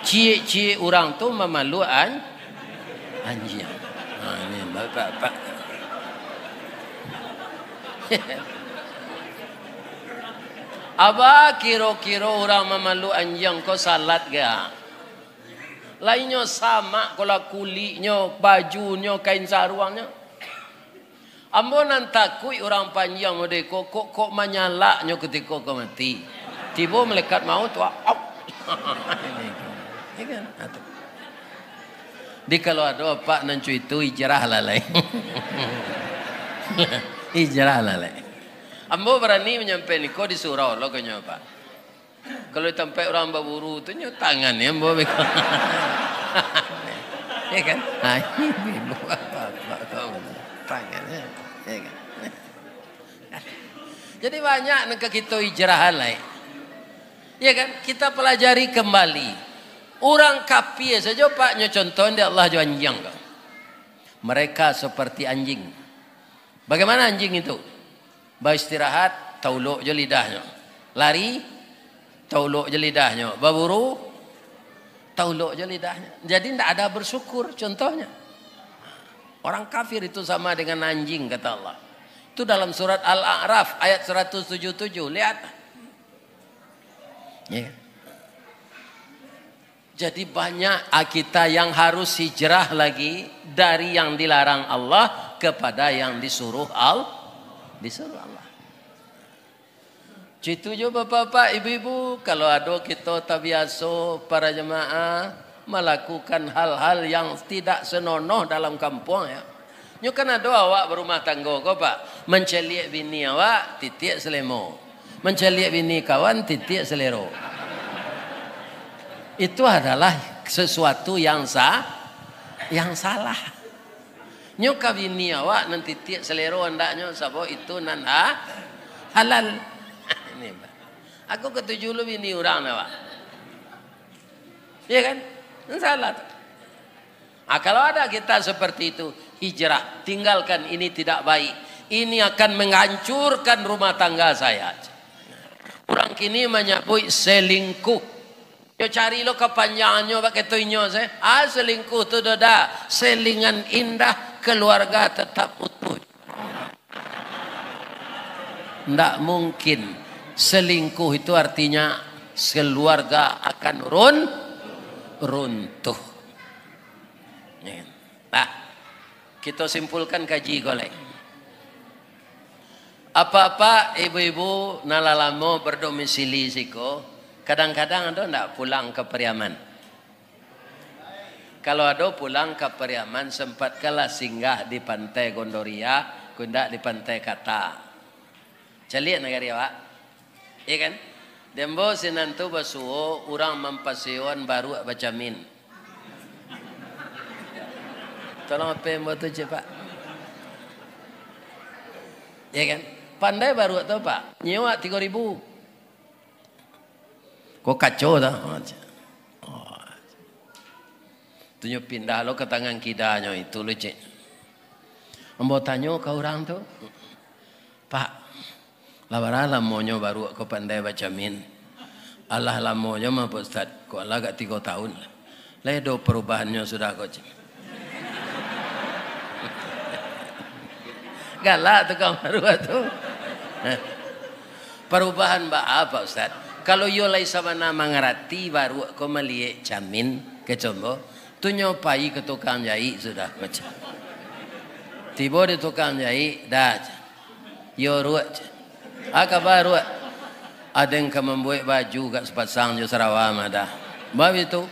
Ciek-ciek urang tu mamalu an-, anjiang. Ha, ini bapak-bapak. Aba kiro-kiro urang mamalu anjiang ko salat ga? Lainyo samak ko lah kuliknyo, bajunyo, kain saruangnyo. Ambo nan takuik urang panjiang model ko, kok, kok manyalaknyo kutiko ka mati. Tibo malaikat maut tu, au. Ya kan? Atu. Di kalau ado apak nan cuitu, hijrah lah lai. Hijrah lah lai. Ambo barani manyampaian iko di surau lo konyo, Pak. Kalau di tampek urang baburu tu, nyo tangan nyo ambo beko. Ya kan? Ai, ibu bapak kau tangan, ya kan? Jadi banyak nan ka kito hijrahan lai. Ya kan? Kita pelajari kembali. Urang kafir sajo, Pak, nyo contoh di Allah jo anjiang ko. Mereka seperti anjing. Bagaimana anjing itu? Baistirahat, taulok jo lidahnyo. Lari, taulok jo lidahnyo. Baburu, taulok jo lidahnyo. Jadi, ndak ada bersyukur, contohnya. Orang kafir itu sama dengan anjing, kata Allah. Itu dalam surat Al-A'raf ayat seratus tujuh tujuh. Lihat. Ya. Jadi banyak, ah, kita yang harus hijrah lagi dari yang dilarang Allah kepada yang disuruh Al-, disuruh Allah. Citu jo bapak-bapak, ibu-ibu, kalau ado kito tabiaso para jemaah malakukan hal-hal yang tidak senonoh dalam kampuang, ya. Nyo kan ado awak barumah tanggo ko, Pak, mancaliak bini awak, titiak salemo. Mancaliak bini kawan, titiak salero. Itu adalah sesuatu yang sa-, yang salah. Nyo ka bini awak nan titiak salero andaknyo, sabab itu nan ha-, halal. Ini, Pak. Aku katuju lu bini urang, Pak. Iya kan? Nan salah tu. Ah, kalau ada kita seperti itu, hijrah, tinggalkan, ini tidak baik. Ini akan menghancurkan rumah tangga saya. Urang kini manyabuik selingkuh. Yo, cari lo kapanjangannyo bak keto inyo se. Ah, selingkuh tu doda. Selingan indah, keluarga tetap utuh. Ndak mungkin. Selingkuh itu artinya keluarga akan run-, runtuh. Ya. Nah, kita simpulkan kaji ko lai. Apak-apak, ibu-ibu, nan lah lamo berdomisili siko, kadang-kadang ado ndak pulang ka Pariaman? Kalau ado pulang ka Pariaman, sempatkanlah singgah di Pantai Gondoriah, kok indak di Pantai Kata. Caliak nagari awak. Iya kan? Di ambo sinan tu basuo urang mampasiyoan baruak bacamin. Tolong H P ambo tu cek, Pak. Iya kan? Pandai baruak tu, Pak. Nyewa tigo ribu. Ko kaco tu. Oh, cek. Oh. Tu nyo pindah lo ka tangan kidanyo itu lo, cek. Ambo tanyo ka urang tu, "Pak, lah bara lamonyo baruak ko pandai bacamin?" "Alah lamonyo mah, Pak Ustaz, ko alah agak tigo tahun lah." "Lai ado parubahannyo sudah ko?" cek. Galak tukang baruak tu. "Parubahan baa, Pak Ustaz?" "Kalau iyo lai sabana mangarati baruak ko maliek camin," kecek ambo, "tu nyo pai ka tukang jaik sudah," kecek. Tibo di tukang jaik, "Dah," cek. "Iyo, Ruak," cek. "A kaba, Ruak?" "Aden ka mambuek baju agak sapasang jo sarawa mah dah." Baitu.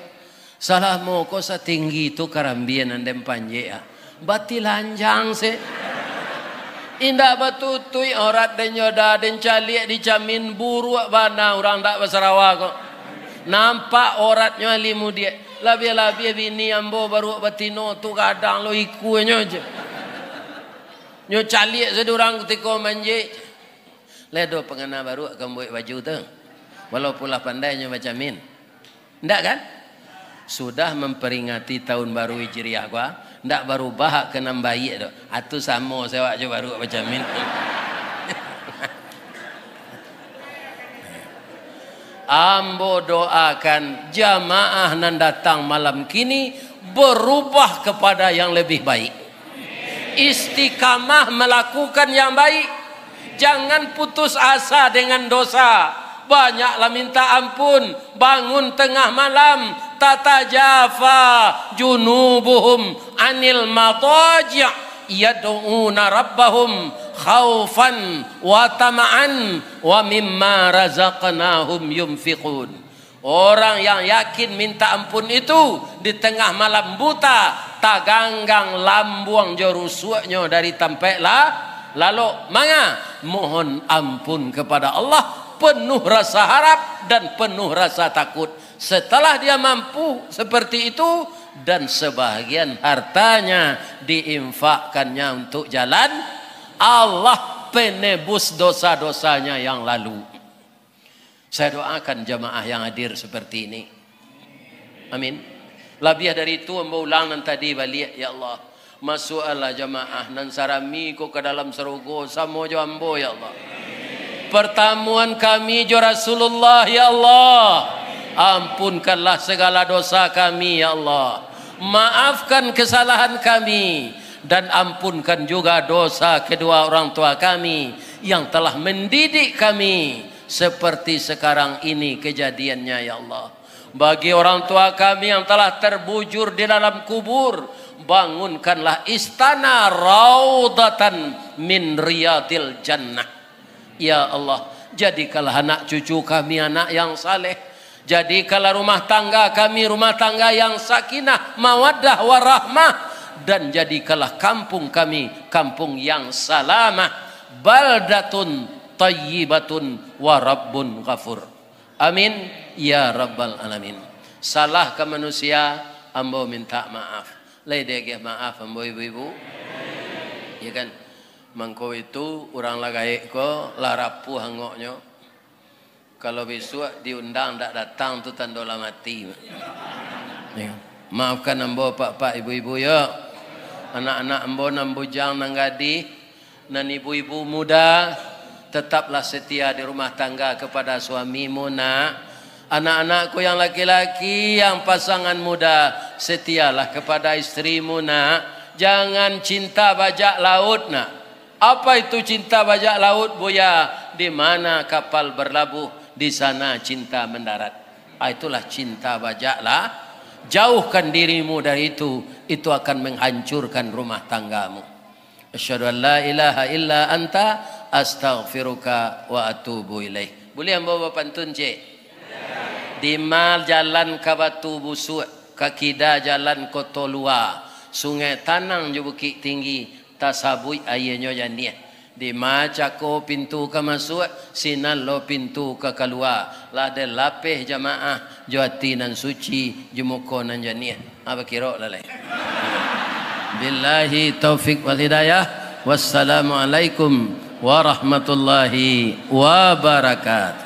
Salamo ko satinggi tu karambia nan den panjek, ah. Batilanjang se. Indak batutuik aurat den nyo dah, den caliak di camin, buruak bana urang ndak basarawa ko. Nampak auratnyo alih mudiak. Labiah-labiah bini ambo baruak batino tu gadang lo ikuanyo je. Nyo caliak se dek urang kutiko manjek. Lai ado pangana baruak ka mambuek baju tu. Walaupun lah pandai nyo bacamin. Ndak kan? Sudah memperingati tahun baru Hijriah ko, ndak barubah ka nan baiak tu. Atu samo se awak jo baruak bacamin. Ambo doakan jamaah nan datang malam kini berubah kepada yang lebih baik. Istiqamah melakukan yang baik. Jangan putus asa dengan dosa. Banyaklah minta ampun. Bangun tengah malam. Tatajafa junubuhum anil madaji' yad'una rabbahum khaufan wa tama'an wa mimma razaqnahum yunfiqun. Orang yang yakin minta ampun itu di tengah malam buta, taganggang lambuang jo rusuaknyo dari tampaik la-, lalok. Manga? Mohon ampun kepada Allah, penuh rasa harap dan penuh rasa takut. Setelah dia mampu seperti itu, dan sebahagian hartanya diinfakkannya untuk jalan Allah, penebus dosa-dosanya yang lalu. Saya doakan jamaah yang hadir seperti ini. Amin. Labiah dari itu, ambo ulang nan tadi baliak, ya Allah. Masuakkanlah jamaah nan sarami ko ka dalam sarugo samo jo ambo, ya Allah. Pertamuan kami jo Rasulullah, ya Allah. Ampunkanlah segala dosa kami, ya Allah. Maafkan kesalahan kami, dan ampunkan juga dosa kedua orang tua kami yang telah mendidik kami seperti sekarang ini kejadiannya, ya Allah. Bagi orang tua kami yang telah terbujur di dalam kubur, bangunkanlah istana raudatan min riyadil jannah. Ya Allah, jadikanlah anak cucu kami anak yang saleh. Jadikanlah rumah tangga kami rumah tangga yang sakinah, mawaddah, warahmah. Dan jadikanlah kampung kami kampung yang salamah. Baldatun tayyibatun wa rabbun ghafur. Amin, ya rabbal alamin. Salah ka manusia, ambo minta maaf. Lai diagiah maaf ambo ibu-ibu? Ya kan? Mangko itu, urang lah gaek ko, lah rapuah angoknyo. Kalau bisuak diundang ndak datang, tu tando lah mati. Ya. Maafkan ambo, pak-pak, ibu-ibu, yo. Anak-anak ambo nan bujang, nan gadih, nan ibu-ibu muda, tetaplah setia di rumah tangga kepada suamimu, nak. Anak-anakku yang laki-laki, yang pasangan muda, setialah kepada istrimu, nak. Jangan cinta bajak laut, nak. Apa itu cinta bajak laut, Buya? Di mana kapal berlabuh, di sana cinta mendarat. Ah, itulah cinta bajak lah. Jauhkan dirimu dari itu, itu akan menghancurkan rumah tanggamu. Asyhadu an la ilaha illa anta, astaghfiruka wa atubu ilaik. Buliah ambo bapantun, cek? Dima jalan ka Batu Busuak, ka kida jalan Koto Lua, Sungai Tanang jo Bukik Tinggi, tasabuik aianyo janiah. Dima cako pintu ka masuak, sinan lo pintu ka kalua. Lah den lapeh jamaah, jo ati nan suci, jo muko nan janiah. Ha, bakirok lah lai. Billahi taufik wal hidayah. Wassalamualaikum warahmatullahi wabarakatuh.